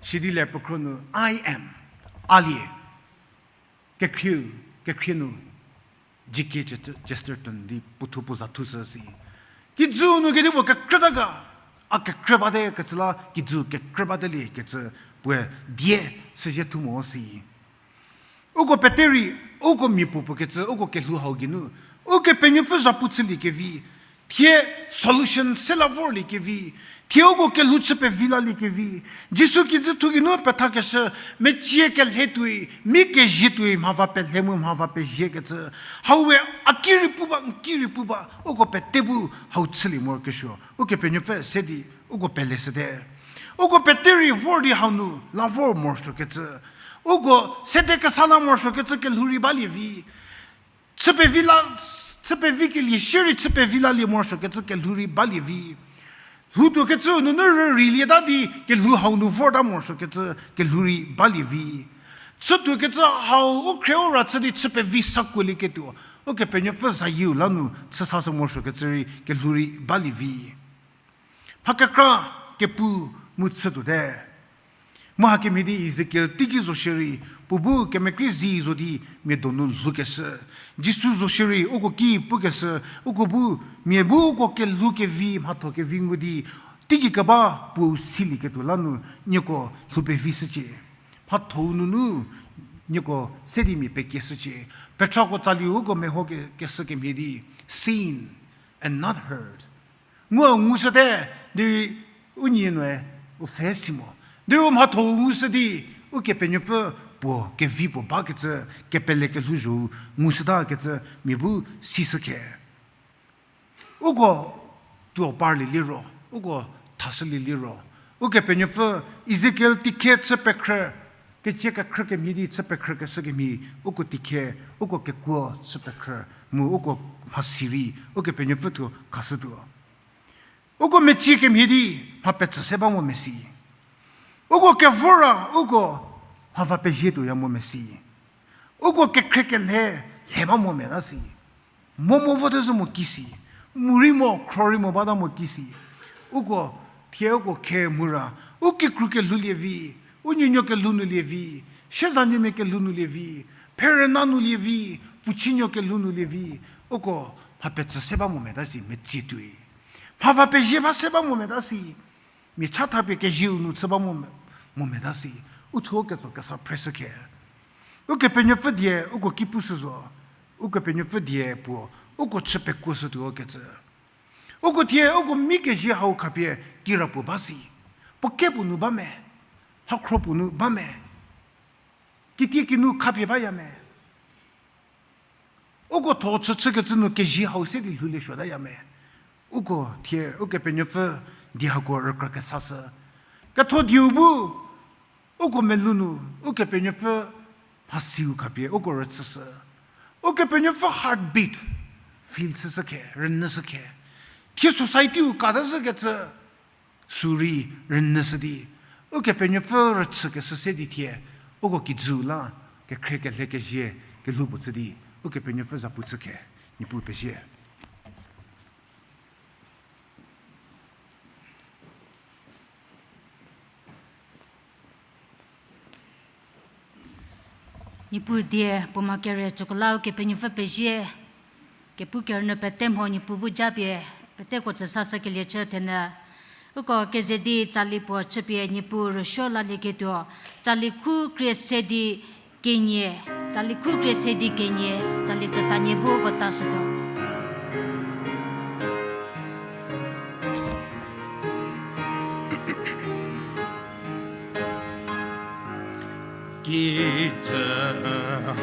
sidi le puo khro nu, I am, a lie, kekhrieu, kekhrie nu, G K Chesterton di puothuo puo za thushü si. Kijüu nu kedipuo kekrüta ga, a kekrü bate kecü la, kijüu kekrü bate lie kecü puoe die süzie thu mo si. Uko pete rei, uko mia puo puo kecü, uko kelhou hau geinu, Ukepenuopfü zhapu chüliekevi, thie solution se la vorliekevi, thie uko kelhou chü pevi laliekevi, Jisu kijü thu geinu pethakeshü, mecie kelhe tuoi, mi kezie tuoi, mha va pelhe mu mha va pezie kecü, hau we a ki rei pu ba, n ki rei pu ba, uko pete bu hau chülie morokesuo, Ukepenuopfü se di uko peleshüte. Uko pete rei vor di hau nu la vor morosuokecü, uko sede kesa la morosuokecü kelhou rei balie vi. Chü pevi la, chü pevi kelie shierei chü pevi lalie morosuokecü kelhou rei balie vi. Lhoutuokecüu nunu rüreilieta di kelhou hau nu vorta morosuokecü kelhou rei balie vi. Chütuokecü hau u khrie u ra chü di chü pevi sakuolieketuo, Ukepenuopfü zayieu la nu chüsashü morosuokecü rei kelhou rei balie vi. Mha kekra kepu mu chütuote. Mu hakemhie di Ezekiel teiki zo shierei, puo bu kemekrei zi zo di mia donu lhoukeshü. Jisu zo shierei uko ki pukeshü, uko bu, mia bu uko kelhou kevi, mhatho kevi ngu di, teigei keba puou silieketuo la nu nieko lhou pevi shücie. Mhathou nunu nieko se di mia pekieshücie. Petrako tsaliu uko meho ke, keshü kemhie di, seen and not heard. Ngu, ngushüte, derei u nie nue u pfhe si mo. Derei u mhathou ngushü di, Ukepenuopfü puo kevi puo bakecü, kepele kelhouzhou ngushütakecü mia bu sishükhe. Uko tuo parlie liro, uko thashülie liro, Ukepenuopfü Ezekiel tikhie chü pekhrü, kecie kekhrü kemhie di chü pekhrü keshü kemhie, uko tikhie, uko kekuo chü pekhrü, mu uko mhasi rei, Ukepenuopfü thuo khashütuo. Uko mecie kemhie di mha petsü se ba mo mesi. Uko kevor ra, uko mha va pezie tuoya mo mesi. Uko kekhrie kelhe, lhe ba mo meta si. Mo mo vote zhü mo ki si. Mu rei mo, khro rei mo bata mo ki si. Uko thie uko khe mu ra, u kikru kelhoulie vi, u nuonuo kelhou nu lie vi, siezanuomia kelhou nu lie vi, pherüna nu lie vi, pfuchinuo kelhou nu lie vi, uko mha petsü se ba mo meta si mecie tuoi. Mha va pezie ba se ba mo meta si. Mia cha thapie kezieu nu chü ba mo, mo meta si. U thuo ketso kesa phreshü khe. Ukepenuopfü die uko ki pushü zo. Ukepenuopfü die puo uko chü pekuoshütuo kecü. Uko thie uko mi kezie hau khapie kirapuo ba si. Puo kepuo nu ba me. Hakhropuo nu ba me. Kitiekinu khapie baya me. Uko tho chüchükecü nu kezie hau se di lhoulie suotaya me. Uko thie Ukepenuopfü die hako rükra kesashü. Ketho dieu bu uko melou nu Ukepenuopfü mhasiu khapie uko rüchüshü. Ukepenuopfü heartbeat feel chüshü khe, rünyüshü khe. Thie society-u kata zhükecü sürei rünyüshü di, Ukepenuopfü rüchükeshü se di thie, uko kijü la, kekhrie kelhe kezie, kelhou puo chü di, Ukepenuopfü zapu chü khe, Niepuu pezie. Niepuu die puo mha kere tsüko la Ukepenuopfü pezie, kepu kerünyü pete mho Niepuu bu japie, peteko tsüsashükelie chü thenyü. Uko keze di tsali puo chüpie Niepuu rüsuo lalieketuo, tsali khu krie se di kenie, tsali khu krie se di kenie, tsali krütanie bu uko tashütuo. Kijü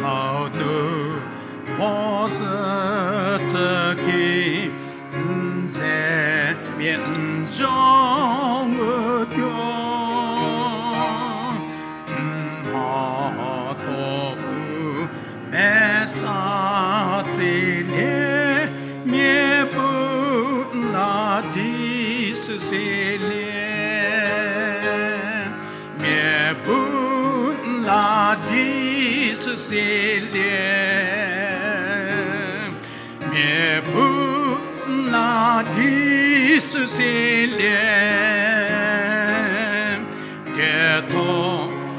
hau nu Vo zhü tüki n ze mia n zho ngutuo, n mhatho u mesa tselie, mia bu n la di süselie. Mia bu n la di süselie. Mia bu n la di süselie. Dietho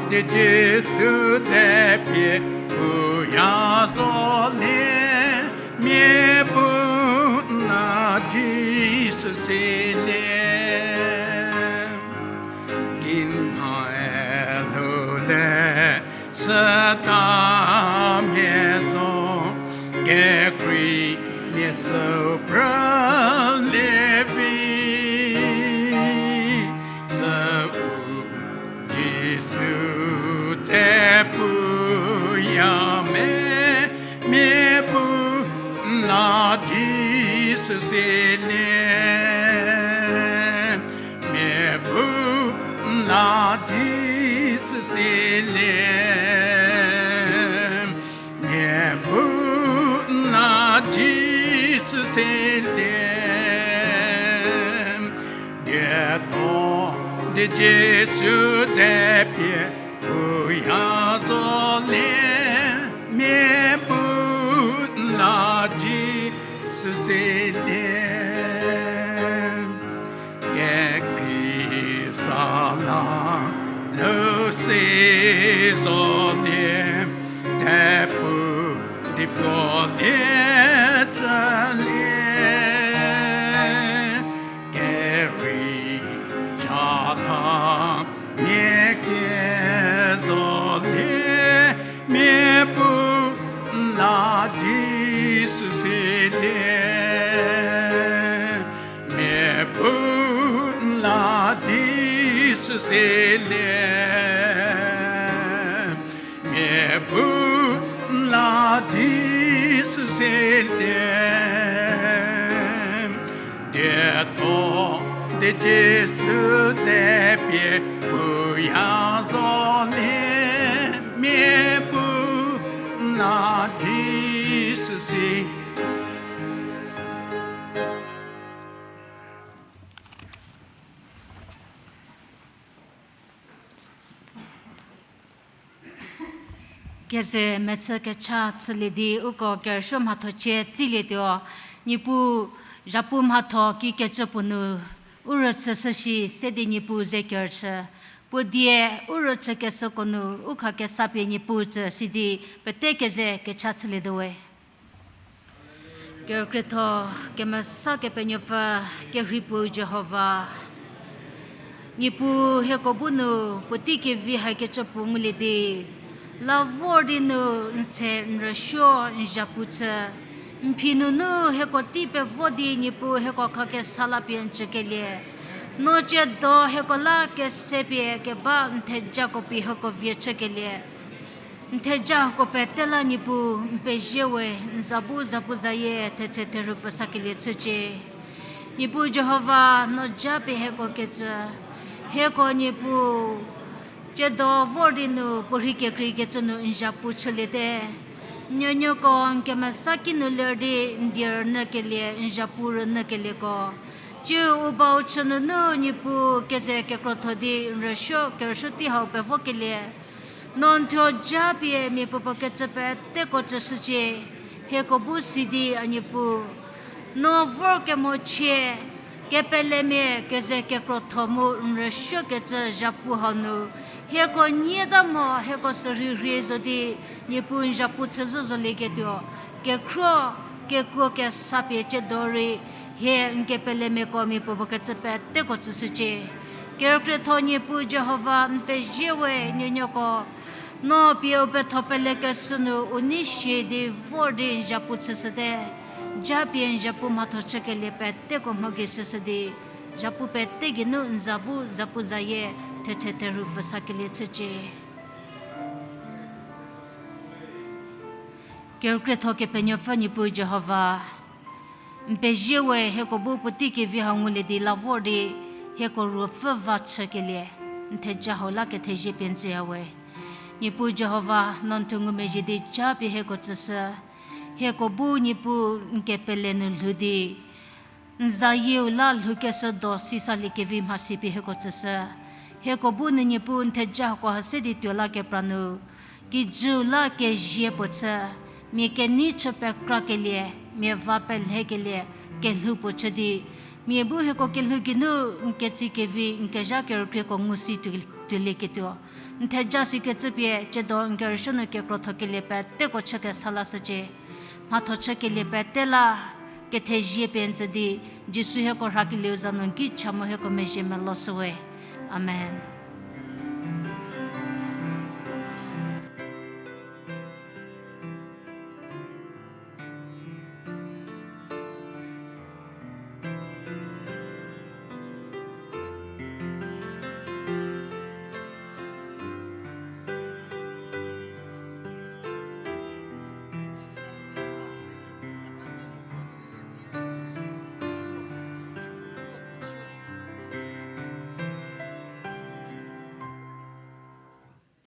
di Jisu tepie puya zolie. Mia bu n la di süselie. Kinhae lhou le süta mia zo, kekrei mia süu prülie vi. Süu Jisu te puya me, mia bu n la di süselie. Mia bu n la di süselie. Mia bu n la di süselie. Dietho di Jisu tepie puya zolie. Mia bu n la di süselie. Kekhrisa la lhou se zolie, tepu di puo die tsülie. Kerei chatha mia kie zolie, mia bu n la di süselie. Mia bu n la di süselie. Mia bu n la di süselie. Dietho di Jisu tepie puya zolie, mia bu n la di süse. Keze mechü kecha chülie di uko kerüsuo mhatho chie tsilietuo. Niepuu zhapu mhatho kikecü puo nu u rüchüshü shi se di Niepuu ze kerüchü. Puo die u rüchükeshüko nu u khakesapie Niepuu tsü sidi pete keze kecha chülietuo we. Kerükrietho kemesa Kepenuopfü, kerhei puo Jihova. Niepuu hieko bu nu puotei kevi hakecü puo ngulie di, la vor di nu n tse n rüsuo n zhapu chü. N phi nunu hieko tei pevo di Niepuu hieko khakesa la pie n tsükelie. No tsiedo hieko la kesepie keba n thejako pie hieko vie chükelie. N thejako pete la Niepuu n pezie we, n za bu zapuzayie thetse therhupfü sakelie chücie. Niepuu Jihova, no japie hieko kecü, hieko Niepuu, tsiedo vor di nu puorhi kekreikecü nu n zhapu chüliete. Nuonuoko n kemesa kinu ler di n die rünyükelie, n zhapu rünyükelieko, tsiu u bau chü nunu Niepuu keze kekrotho di n rüsuo kerüsuo tei hau pevokelie. No n thuo japie mia puopuo kecü peteko tsüshücie. Hieko bu sidi a Niepuu, no vorkemo chie, kepelemia keze kekrotho mu n rüsuokecü zhapu hau nu, hieko nyieta mo hieko sürhei rhie zo di, Niepuu n zhapu chü zhü zolieketuo, kekhruo, kekuo kesa pie tsiedo rei, hie n kepelemiako mia puopuo kecü peteko tsüshücie. Kerükrietho Niepuu Jihova n pezie we nuonuoko, no pie u petho pelekeshü nu u nei sie di vor di n zhapu chüshüte, japie n zhapu mhatho chükelie peteko mho gei shüshü di, zhapu pete geinu n za bu zapuzayie thetse therhupfü sakelie chücie. Kerükrietho Kepenuopfü Niepuu Jihova, n pezie we hieko bu puotei kevi ha ngulie di la vor di hieko ruopfü va chükelie, n theja hau la kethezie pie n tsüya we. Niepuu Jihova, no n thuo ngumezhie di japie hieko tsüshü. Hieko bu Niepuu n kepele nu lhou di, n zayieu la lhoukeshü do sisaliekevi mhasi pie hieko tsüshü. Hieko bu nu Niepuu n theja hako ha se di tuo la kepra nu, kijüu la kezie puo chü, mia kenei chü pekrakelie, mia va pelhekelie, kelhou puo chü di, mia bu hieko kelhou geinu n ketsie kevi n kezha kerükrieko ngu si tuo-, tuolieketuo. N theja sikecü pie, tsiedo n kerüsuo nu kekrothokelie peteko chü kesa lashücie. Mhatho chükelie pete la, kethezie pie n tsü di, Jisu hieko rhakelieu za nu n ki cha mu hieko mezhie meloshü we. Amen.